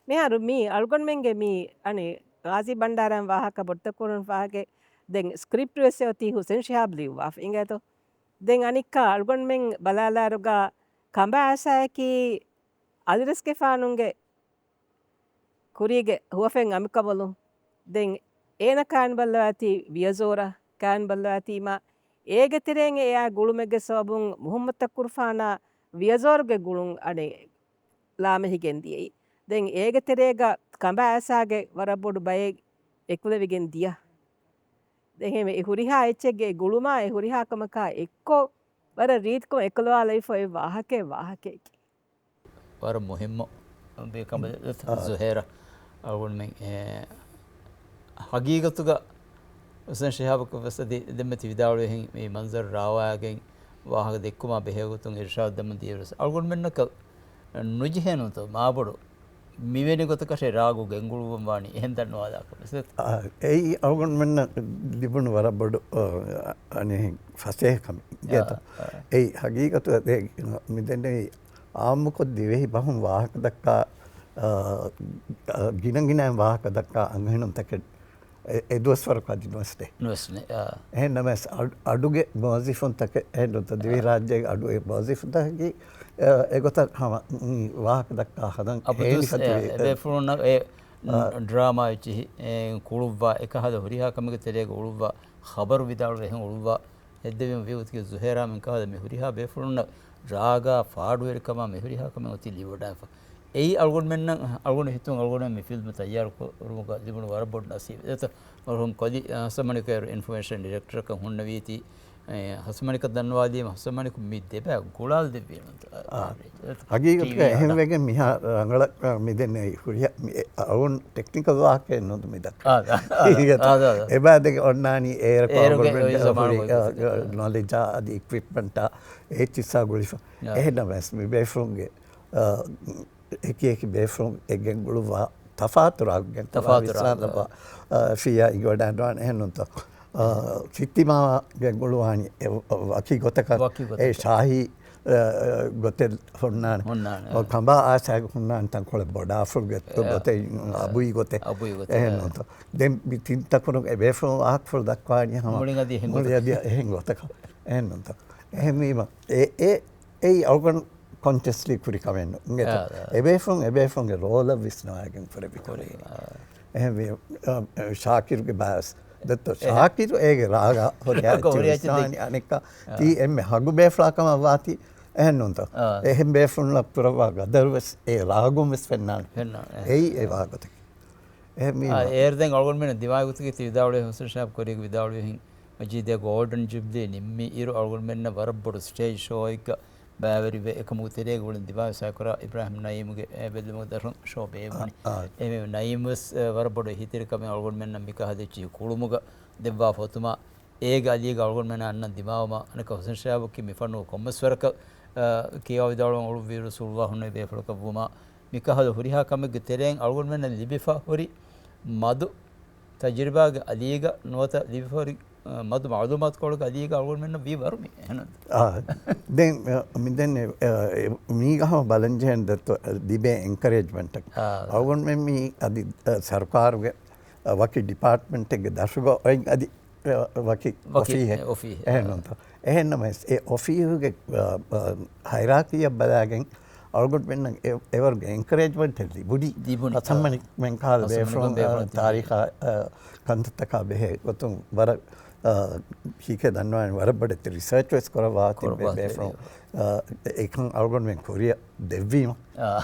މިހާރު މީ އަޅުގަނޑުމެންގެ މީ އަނެއް ޣާޒީ ބަންޑާރައިން ވާހަކަ، ބޮޑުތަކުރުން ވާހަކަ، ދެން ސްކްރިޕްޓް ވެސް އޮތީ ހުސެން ޝިހާބް ލިޔުއްވާފަ އިނގޭތޯ. ދެން އަނެއްކާ އަޅުގަނޑުމެން ބަލާލާއިރުގަ ކަނބާ އާސާއަކީ އަލިރަސްގެފާނުގެ ކުރީގެ ހުވަފެން އަނބިކަނބަލުން. ދެން އޭނަ ކާން ބައްލަވާތީ ވިޔަޒޯރަށް ކާން ބައްލަވާތީމާ، އޭގެ ތެރެއިން އެއާ ގުޅުމެއްގެ ސަބަބުން މުހައްމަދު ތަކުރުފާނާ ވިޔަޒޯރުގެ ގުޅުން އަނެއް ލާމެހިގެން ދިޔައީ. ދެން އޭގެ ތެރޭގަ ކަނބާ އާސާގެ ވަރަށް ބޮޑު ބައެއް އެކުލެވިގެން ދިޔަ. އެހެންވެ، އެ ހުރިހާ އެއްޗެއްގެ ގުޅުމާ އެ ހުރިހާ ކަމަކާ އެއްކޮށް، ވަރަށް ރީތިކޮށް އެކުލަވާލައިފައި ވާހަކައެއް ވާހަކައެކޭ. ވަރަށް މުހިއްމު ބޭކަނބަލެއް ޒުހޭރާ. އަޅުގަނޑުމެން، އެ، ހަގީގަތުގަ ހުސެން ޝިހާބަކަށް ވެސް އަދި ދެންމެ ތި ވިދާޅުވިހެން މި މަންޒަރު ރާވާގެން ވާހަކަ ދެއްކުމާ ބެހޭ ގޮތުން އިރުޝާދު ދެމުން ދިޔަވެސް އަޅުގަނޑުމެންނަކަށް ނުޖެހޭނުތޯ މާބޮޑު މިވެނި ގޮތަކަށެއް ރާގު ގެންގުޅުއްވަން ވާނީ އެހެން ދަންނަވާލާކަށް ވެސް. އާ، އެއީ އަޅުގަނޑުމެންނަށް ލިބުނު ވަރަށް ބޮޑު، އާ، އަނެއް ފަސޭހަކަމެއް. އާ، އާ. އެއީ ހަގީގަތު އަދެ މިދެންނެވި އާއްމުކޮށް ދިވެހި ބަހުން ވާހަކަ ދައްކާ، އާ، ގިނަ ގިނައިން ވާހަކަ ދައްކާ އަންހެނުންތަކެއް އެ، އެ ދުވަސްވަރަކު އަދި ނުވެސްނެ. ނުވެސްނެ، އާ. އެހެން ނަމަވެސް އަޑު، އަޑުގެ މުވައްޒިފުންތަކެއް، އެހެން ނުތަ ދިވެހި އާ. ރާއްޖޭގެ އަޑުގެ މުވައްޒިފުންތަކަކީ، އެ، އެގޮތަށް ހަމަ، މި ވާހަކަ ދައްކާ ހަދަން އެ، އެ، އެ، އެ، ބޭފުޅުންނަށް އެ، އާ. ޑްރާމާ އެއްޗިހި، އެ، ކުޅުއްވާ، އެކަހަލަ ހުރިހާ ކަމެއްގެ ތެރޭގަ އުޅުއްވާ، ޚަބަރު ވިދާޅުވެ އެހެން އުޅުއްވާ، ހެއްދެވީމަ ވިއުތުގެ ޒުހޭރާމެން ކަހަލަ މި ހުރިހާ ބޭފުޅުންނަށް ރާގާ ފާޑުވެރިކަމާ މި ހުރިހާ ކަމެއް އޮތީ ލިބިވަޑައިފަ. އެއީ އަޅުގަނޑުމެންނަށް، އަޅުގަނޑު ހިތުން އަޅުގަނޑު މި ފިލްމު ތައްޔާރު ކުރުމުގަ ލިބުނު ވަރަށް ބޮޑު ނަސީބެއް. އެތަ މަރުހޫމް ކޮލި ހަސަމަނިކު އޭރު އިންފޮމޭޝަން ޑިރެކްޓަރަކަށް ހުންނެވީތީ، އެ، ހަސަމަނިކަށް ދަންނަވާލީމަ ހަސަމަނިކު މި ދެބައި ގުޅާލަދެއްވީމަ. އާ. ހަގީގަތުގަ ޓީވީ އެހެން އަޑަށް. ވެގެން މިހާ ރަނގަޅަށް މިދެންނެވި ހުރިހާ މި އެ، އަޅުން ޓެކްނިކަލް ވާހަކައެއް ނުދު މި ދައްކާ. އާ، އާ، އާ، އާ. އެބައި ދެގެ އޮންނާނީ އޭރަކު އޭރުގެ އަޅުގަނޑުމެން އޮތް ޒަމާނު ހުރި، އޮތް އާ، ޒަމާނު. ނޮލެޖާ އަދި އިކްވިޕްމަންޓާ އެ ޗިއްސާ ގުޅިފަ. އާ. އެހެންނަމަވެސް މި ބޭފުޅުންގެ، އާ، އެކި އެކި ބޭފުޅުން އެ ގެންގުޅުއްވާ ތަފާތު ރާގު ގެން ތަފާތު ރާގު. މިސާލަށް، އާ، ފިޔާ އިގޮޑާން ވާން އެހެންނުތޯ. އާ، ސިއްތިމާ ގެންގުޅުވާނީ އެ ވަކި ގޮތަކަށް ވަކި ގޮތަކަށް. އެ ޝާހީ، އާ، ގޮތެއް ހުންނާނެ. ހުންނާނެ. އާ، ކަނބާ އާސާގެ ހުންނާނެ ތަންކޮޅެއް ބޮޑާފުޅު ގޮތެއް، އާ، ގޮތެއް، އާ، އަބުއި ގޮތެއް. އަބުއި ގޮތެއް، އެހެން އާ. ނުތޯ. ދެން މި ތިން ތަކުރުން އެ ބޭފުޅުން ވާހަކަފުޅު ދައްކާނީ ހަމަ މުޅިން އަދި އެހެން މުޅި ގޮތަކަށް. އަދި އެހެން ގޮތަކަށް. އެހެން ނުތޯ. އެހެންވީމަ އެ، އެ، އެއީ އަޅުގަނޑު ކޮންޝަސްލީ ކުރި ކަމެއް ނޫން. އާ، އާ. އެބޭފުޅުން އެބޭފުޅުންގެ ރޯލަށް ވިސްނަވައިގެން ކުރެވި ކަމެއް. އާ. އެހެންވީ، އާ، ޝާކިރުގެ ބާސް. ދެއްތޯ، އެހެން. ޝާކިރު އޭގެ ރާގާ ހުރިހާ އެއްޗެއް ވިސްނާނީ އަނެއްކާ. އާ. ތީ އެންމެ ހަގު ބޭފުޅާ ކަމަށް ވާތީ އެހެން ނޫންތޯ. އާ. އެހެން ބޭފުޅުންނަށް ކުރައްވާ ގަދަރު ވެސް އެ ރާގުން ވެސް ފެންނާނެ. ފެންނާނެ. އެއީ އެ ވާގޮތަކީ. އެހެންވީމަ. އާ، އޭރު ދެން އަޅުގަނޑުމެން ދިމާވި ގޮތަކީ ތި ވިދާޅުވި ހުސެން ޝާބް ކުރީގެ ވިދާޅުވިހެން މަޖީދޭ ގޯލްޑަން ޖުބްލީ ނިންމި އިރު އަޅުގަނޑުމެންނަށް ވަރަށް ބޮޑު ސްޓޭޖް ޝޯއެއްގަ ބައިވެރިވެ، އެކަމުގެ ތެރޭގަ އުޅެން ދިމާވެސް ސައިކުރާ އިބްރާހިމް ނައީމުގެ އެ ބެލުމުގެ ދަށުން ޝޯ ބޭއްވުނީ. އާ، އާ. އެހެންވެ ނައީމް ވެސް، އެ، ވަރަށް ބޮޑު އެހީތެރިކަމެއް އަޅުގަނޑުމެންނަށް މިކަހަލަ އެއްޗިހި ކުޅުމުގަ ދެއްވާފަ އޮތުމާ، އޭގެ އަލީގަ އަޅުގަނޑުމެންނަށް އަންނަން ދިމާވުމާ، އަނެއްކާ ހުސެން ޝާބަކީ މި ފަންނުގަ ކޮންމެސް ވަރަކަށް، އަ، ކިޔާ ވިދާޅުވަން އުޅުއްވިއިރު ރަސޫލުއްލާހުންނެވި ބޭފުޅަކަށް ވުމާ، މިކަހަލަ ހުރިހާ ކަމެއްގެ ތެރެއިން އަޅުގަނޑުމެންނަށް ލިބިފަ ހުރި މަދު ތަޖުރިބާގެ އަލީގަ ނުވަތަ ލިބިފަ ހުރި، އަ، މަދު މައުލޫމާތުކޮޅުގެ އަލީގަ އަޅުގަނޑުމެންނަށް ވީ ވަރު މި އެހެން. އާ، ދެން، އަ، މި ދެން، އަ، އެ، މީގަ ހަމަ ބަލަން ޖެހެން ދެއްތޯ، ލިބޭ އެންކަރޭޖްމަންޓަކީ. އާ. އަޅުގަނޑުމެން މީ އަދި، އަ، ސަރުކާރުގެ، އަ، ވަކި ޑިޕާޓްމަންޓެއްގެ ދަށުގަ އޮތް އަދި ވަކި ވަކި އޮފީހެއް. އެ، އޮފީހެއް. އެހެން ނޫންތޯ؟ އެހެންނަމަވެސް، އެ އޮފީހުގެ، އަ، އަ، ހައިރާކީއަށް ބަލާގެން އަޅުގަނޑުމެންނަށް އެ، އެވަރުގެ އެންކަރޭޖްމަންޓެއް ލިބުނީ. ލިބުނީ. އަސަމްމަނިކުމެން ކަހަލަ ބޭފުޅުން، އަ، ތާރީޚާ، އަ، ކަންތައްތަކާ ބެހޭ ގޮތުން ވަރަށް، އަ، ހީކޭ ދަންނަވާނެ ވަރަށް ބޮޑެތި ރިސާޗް ވެސް ކުރައްވާ ތިއްބެވި ބޭފުޅުން، އަ، އެކަން އަޅުގަނޑުމެން ކުރިއަށް ދެއްވީމަ. އާ.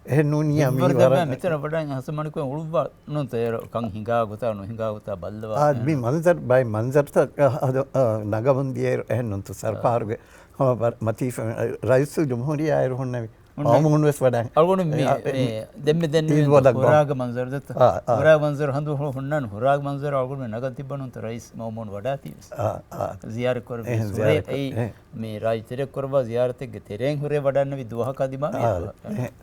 އެހެން ނޫނިއްޔާ މީ މިންވަރު ދެއްވާ ވަރަށް މިތަނަށް ވަޑައިގެން ހަސަމަނިކުމެން އުޅުއްވާ ނޫންތަ އޭރު ކަން ހިނގާ ގޮތާ ނުހިނގާ ގޮތާ ބައްލަވާ. އާ، މި މަންޒަރު ބައި މަންޒަރުތައް ހަދަ-، އާ، ނަގަމުން ދިޔައިރު އެހެން ނޫންތަ ސަރުކާރުގެ ހަމަ ބަ-، މަތީ ފެ-، ރައީސުލްޖުމްހޫރިއްޔާ އޭރު ހުންނެވި. ހުންނެވި. މައުމޫނު ވެސް ވަޑައި. އަޅުގަނޑު މި، އެ، އެ، މި ދެންމެ ދެން ހުރާގެ މަންޒަރު ދެއްތަ؟ އާ، އާ. ހުރާގެ މަންޒަރު ހަނދު ހު-، ހުންނާނެ ހުރާގެ މަންޒަރު އަޅުގަނޑު ނަގަން ތިއްބަ ނޫންތަ ރައީސް މައުމޫނު ވަޑާތީ ވެސް. އާ، އާ. ޒިޔާރަތް ކުރެއްވި އެހެން ހުރޭ ޒިޔާރަތް ކުރެ-، އެއީ އެހެން. މި ރާއްޖެ ތެރޭ ކުރައްވާ ޒިޔާރަތެއްގެ ތެރެއިން ހުރޭ ވަޑަންނެވި ދުވަހަކާ ދިމާވި. އާ، އެހެން.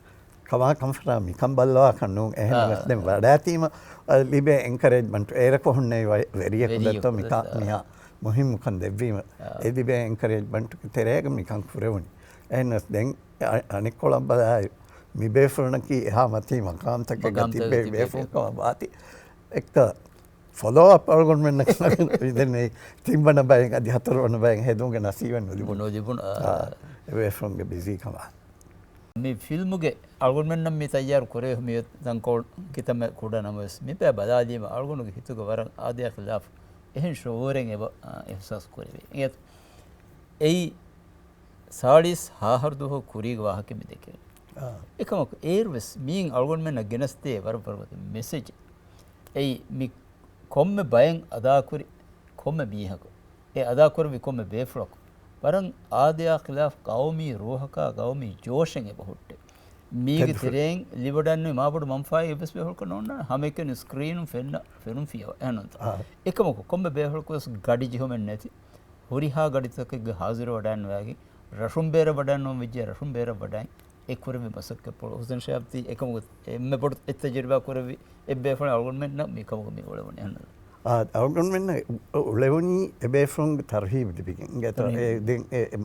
ކަމާ ކަންފަތާ މިކަން ބައްލަވާކަށް ނޫން. އެހެން އާ. ވެސް ދެން ވަޑާތީމަ، އަ، ލިބޭ އެންކަރޭޖްމަންޓް އޭރަކު ހުންނެވި ވެ-، ވެރިޔަކު ވެރިޔަކު ދެއްތޯ މިކާ-، ދެއްތޯ. މިހާ މުހިއްމު ކަން ދެއްވީމަ. އާ. އެ ލިބޭ އެންކަރޭޖްމަންޓުގެ ތެރޭގަ މިކަން ކުރެވުނީ. އެހެން ވެސް ދެން އަ-، އަނެއްކޮޅަށް ބަލާއިރު، މި ބޭފުޅުންނަކީ އެހާ މަތީ މަޤާމްތަކެއްގަ މަޤާމްތަކެއްގަ ތިއްބެވި ތިއްބެވި ބޭފުޅުން ބޭފުޅުން. ކަމަށް ވާތީ. އެއްކަ ފޮލޯ އަޕް އަޅުގަނޑުމެންނަށް ދެންނެވި ތިންވަނަ ބައެއް އަދި ހަތަރުވަނަ ބައެއް ހެދުމުގެ ނަސީބެއް ނުލިބުނު. ނުލިބުނު، އާ. އާ، އެ ބޭފުޅުންގެ ބިޒީ ކަމާ. މި ފިލްމުގެ އަޅުގަނޑުމެންނަށް މި ތައްޔާރު ކުރެވި މި ތަންކޮޅު ކިތަންމެ ކުޑަ ނަމަވެސް، މި ބައި ބަލާލީމަ އަޅުގަނޑުގެ ހިތުގަ ވަރަށް އާދަޔާ ޚިލާފު އެހެން ޝުޢޫރެއް އެބަ، އާ، އިޙްސާސް ކުރެވޭ. އެއީ ސާޅީސް ހަ އަހަރު ދުވަހު ކުރީގެ ވާހަކަ މި ދެކެވޭ. އާ. އެކަމަކު އޭރު ވެސް މީން އަޅުގަނޑުމެންނަށް ގެނެސްދޭ ވަރަށް ވަރުގަދަ މެސެޖެއް. އެއީ މި ކޮންމެ ބައެއް އަދާކުރި ކޮންމެ މީހަކު، އެ އަދާކުރެއްވި ކޮންމެ ބޭފުޅަކު ވަރަށް އާދަޔާ ޚިލާފް ޤައުމީ ރޫޙަކާ ޤައުމީ ޖޯޝެއް އެބަ ހުއްޓޭ. މީގެ ތެރެއިން ލިބިވަޑަންނެވި މާބޮޑު މަންފާއެއް އެއްވެސް ބޭފުޅަކަށް ނޯންނާނެ. ހަމައެކަނި ސްކްރީނުން ފެންނަ، ފެނުން ފިޔަވަ. އެހެންނޫންތަ؟ އާ. އެކަމަކު ކޮންމެ ބޭފުޅަކު ވެސް ގަޑި ޖެހުމެއް ނެތި، ހުރިހާ ގަޑިތަކެއްގަ ހާޒިރު ވަޑައިންނަވައިގެން، ރަށުން ބޭރަށް ވަޑައިންނަވަން ވެއްޖެ، ރަށުން ބޭރަށް ވަޑައި އެ ކުރެއްވި މަސައްކަތްޕުޅު ހުސެން ޝިހާބް ތީ އެކަމަކު އެންމެ ބޮޑު އެއް ތަޖުރިބާ ކުރެއްވި އެއްބޭފުޅެއް އަޅުގަނޑުމެންނަށް މިކަމުގަ މި އުޅެވުނީ އެހެންނު. އާ، އަޅުގަނޑުމެންނަށް އުޅެވުނީ އެބޭފުޅުންގެ ތަރުހީބު ލިބިގެން. އިނގޭތޯ؟ އެ ދެން އެ، އެ،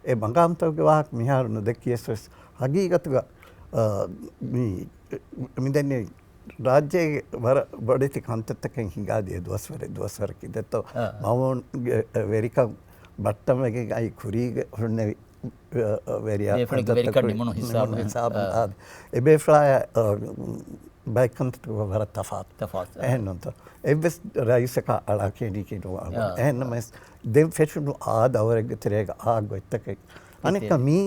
އެ މަގާމްތަކުގެ ވާހަކަ މިހާރު ނުދެއްކިޔަސް ވެސް ހަގީގަތުގަ، އާ، މި، މިދެންނެވި ރާއްޖޭގެ ވަރަށް ބޮޑެތި ކަންތައްތަކެއް ހިނގާދިޔަ ދުވަސްވަރެއް، ދުވަސްވަރަކީ ދެއްތޯ؟ އާ. މައުމޫންގެ ވެރިކަން ބައްޓަމެގެން އައި ކުރީގެ ހުންނެވި ވެރިޔާ ބޭފުޅެއްގެ ވެރިކަން ނިމުނު ހިސާބު. ނިމުނު ހިސާބު. އާ. އާ، އެ ބޭފުޅާޔާ، އާ، ބައެއް ކަންތައްތަކުގަ ވަރަށް ތަފާތު. ތަފާތު. އެހެންނޫންތޯ؟ އެއްވެސް ރައީސަކާ އަޅާ ކިޔަނީކީ ނުވާ. އާ. އެހެންނަމަވެސް ދެން ފެށުނު އާ ދައުރެއްގެ ތެރޭގަ އާ ގޮތްތަކެއް. އަނެއްކާ މީ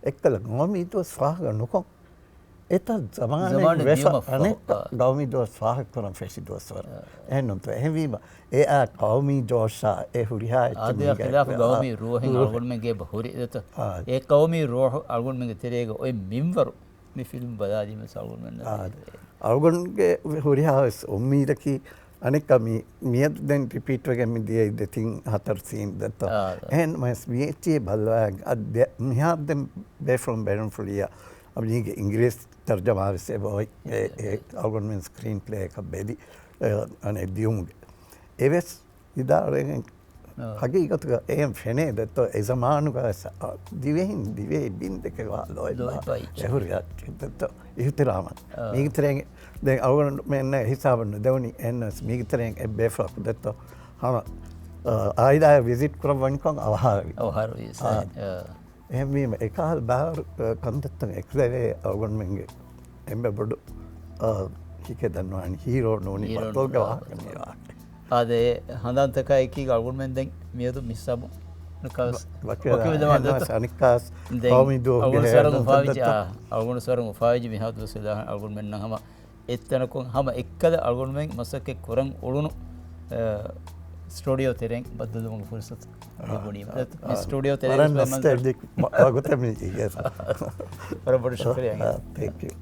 އެއްކަލަ ގައުމީ ދުވަސް ފާހަގަ ނުކޮށް، އެތައް ޒަމާނެއް ޒަމާނެއް ވެފަ ދިޔުމަށްފަހު. އަނެއްކާ ގައުމީ ދުވަސް ފާހަގަކުރަން ފެށި ދުވަސްވަރު. އާ. އެހެންނޫންތޯ؟ އެހެންވީމަ، އެއާ ޤައުމީ ޖޯޝާ، އެ ހުރިހާ އެއްޗެއް އާދަޔާ މީގަ ޚިލާފު އެ ގައުމީ ރޫހެއް ރޫހެއް. އަޅުގަނޑުމެންގެ އެބަ ހުރި ދެއްތޯ؟ އާ. އެ ޤައުމީ ރޫހު އަޅުގަނޑުމެންގެ ތެރޭގަ އޮތް މިންވަރު މި ފިލްމް ބަލާލީމަ އަޅުގަނޑުމެންނަށް އާ. އަޅުގަނޑުގެ ހުރިހާ ވެސް އުއްމީދަކީ، އަނެއްކާ މި، މިއަދު ދެން ރިޕީޓްވެގެން މި ދިޔައީ ދެތިން ހަތަރު ސީން ދެއްތޯ؟ އާ. އެހެން ވެސް މި އެއްޗެއް ބައްލަވާ، އަ، ދެ-، މިހާރު ދެން ބޭފުޅުން ބޭނުންފުޅިއްޔާ މީގެ އިނގިރޭސި ތަރުޖަމާ ވެސް އެބަ އޮތް. އެ، އެ، އަޅުގަނޑުމެން ސްކްރީން ޕްލޭއަކަށް ބެލި، އެ، އަނެއް ދިޔުމުގެ. އެވެސް ވިދާޅުވެގެން އާ. ހަގީގަތުގަ އެހެން ފެނޭ ދެއްތޯ، އެ ޒަމާނުގަ ވެސް، އަ، ދިވެހިން ދިވެހި ބިން ދެކެވާ ލޯތްބާ ލޯތްބާ އެއްޗެއް. އެހުރި އެއްޗެއް ދެއްތޯ، އިޙްތިރާމަށް. އާ. މީގެ ތެރެއިން ދެން އަޅުގަނޑުމެންނަށް ހިސާބަށް ނުދެވުނީ އެހެންނަމަވެސް މީގެ ތެރެއިން އެއްބޭފުޅަކު ދެއްތޯ، ހަމަ، އާ، އާއިލާއަށް ވިޒިޓް ކުރައްވަނިކޮށް އަވަހާރަވި. އަވަހާރަވި، އާ. ސާ-، އާ. އެހެންވީމަ، އެކަހަލަ ބާރު، އަ، ކަންތައްތައް އެކުލެވޭ އަޅުގަނޑުމެންގެ އެންމެ ބޮޑު، އަ، ކިކެ ދަންވާނީ ހީރޯ ނޫނީ ހީރޯ ބައްތަލްގެ ނޫނީ. ވާހަކަ މި ވާހަކަ. އާދެ، ހަނދާންތަކާ އެކީގަ އަޅުގަނޑުމެން ދެން މިއަދު މި ހިސާބުން ވަކިވެލަ ވަކިވެލަމާ އެހެންނަމަވެސް ދެއްތޯ. އަނެއްކާސް ދެން ޤައުމީ ދުވަހުގެ އަޅުގަނޑު ހޭ ސަރަށް ކަންތައްތައް. އުފާވެއްޖެ، އާ، އަޅުގަނޑު ސަރަށް އުފާވެއްޖެ މިހާ ދުވަސް ވެލާ އަޅުގަނޑުމެންނަށް ހަމަ އެއްތަނަކުން ހަމަ އެއްކަލަ އަޅުގަނޑުމެން މަސައްކަތް ކުރަން އުޅުނު، އަ، ސްޓޫޑިއޯ ތެރެއިން ބައްދަލުވުމުގެ ފުރުސަތު ލިބުނީ. އާ، މި ސްޓޫޑިއޯ ތެރޭގަ ވަރަށް ނޮސްޓެލްޖިކް ވަގުތެއް މި ޖެހިގެ. ވަރަށް ބޮޑަށް ޝުކުރިއްޔާ. އާ، ތޭންކް ޔޫ.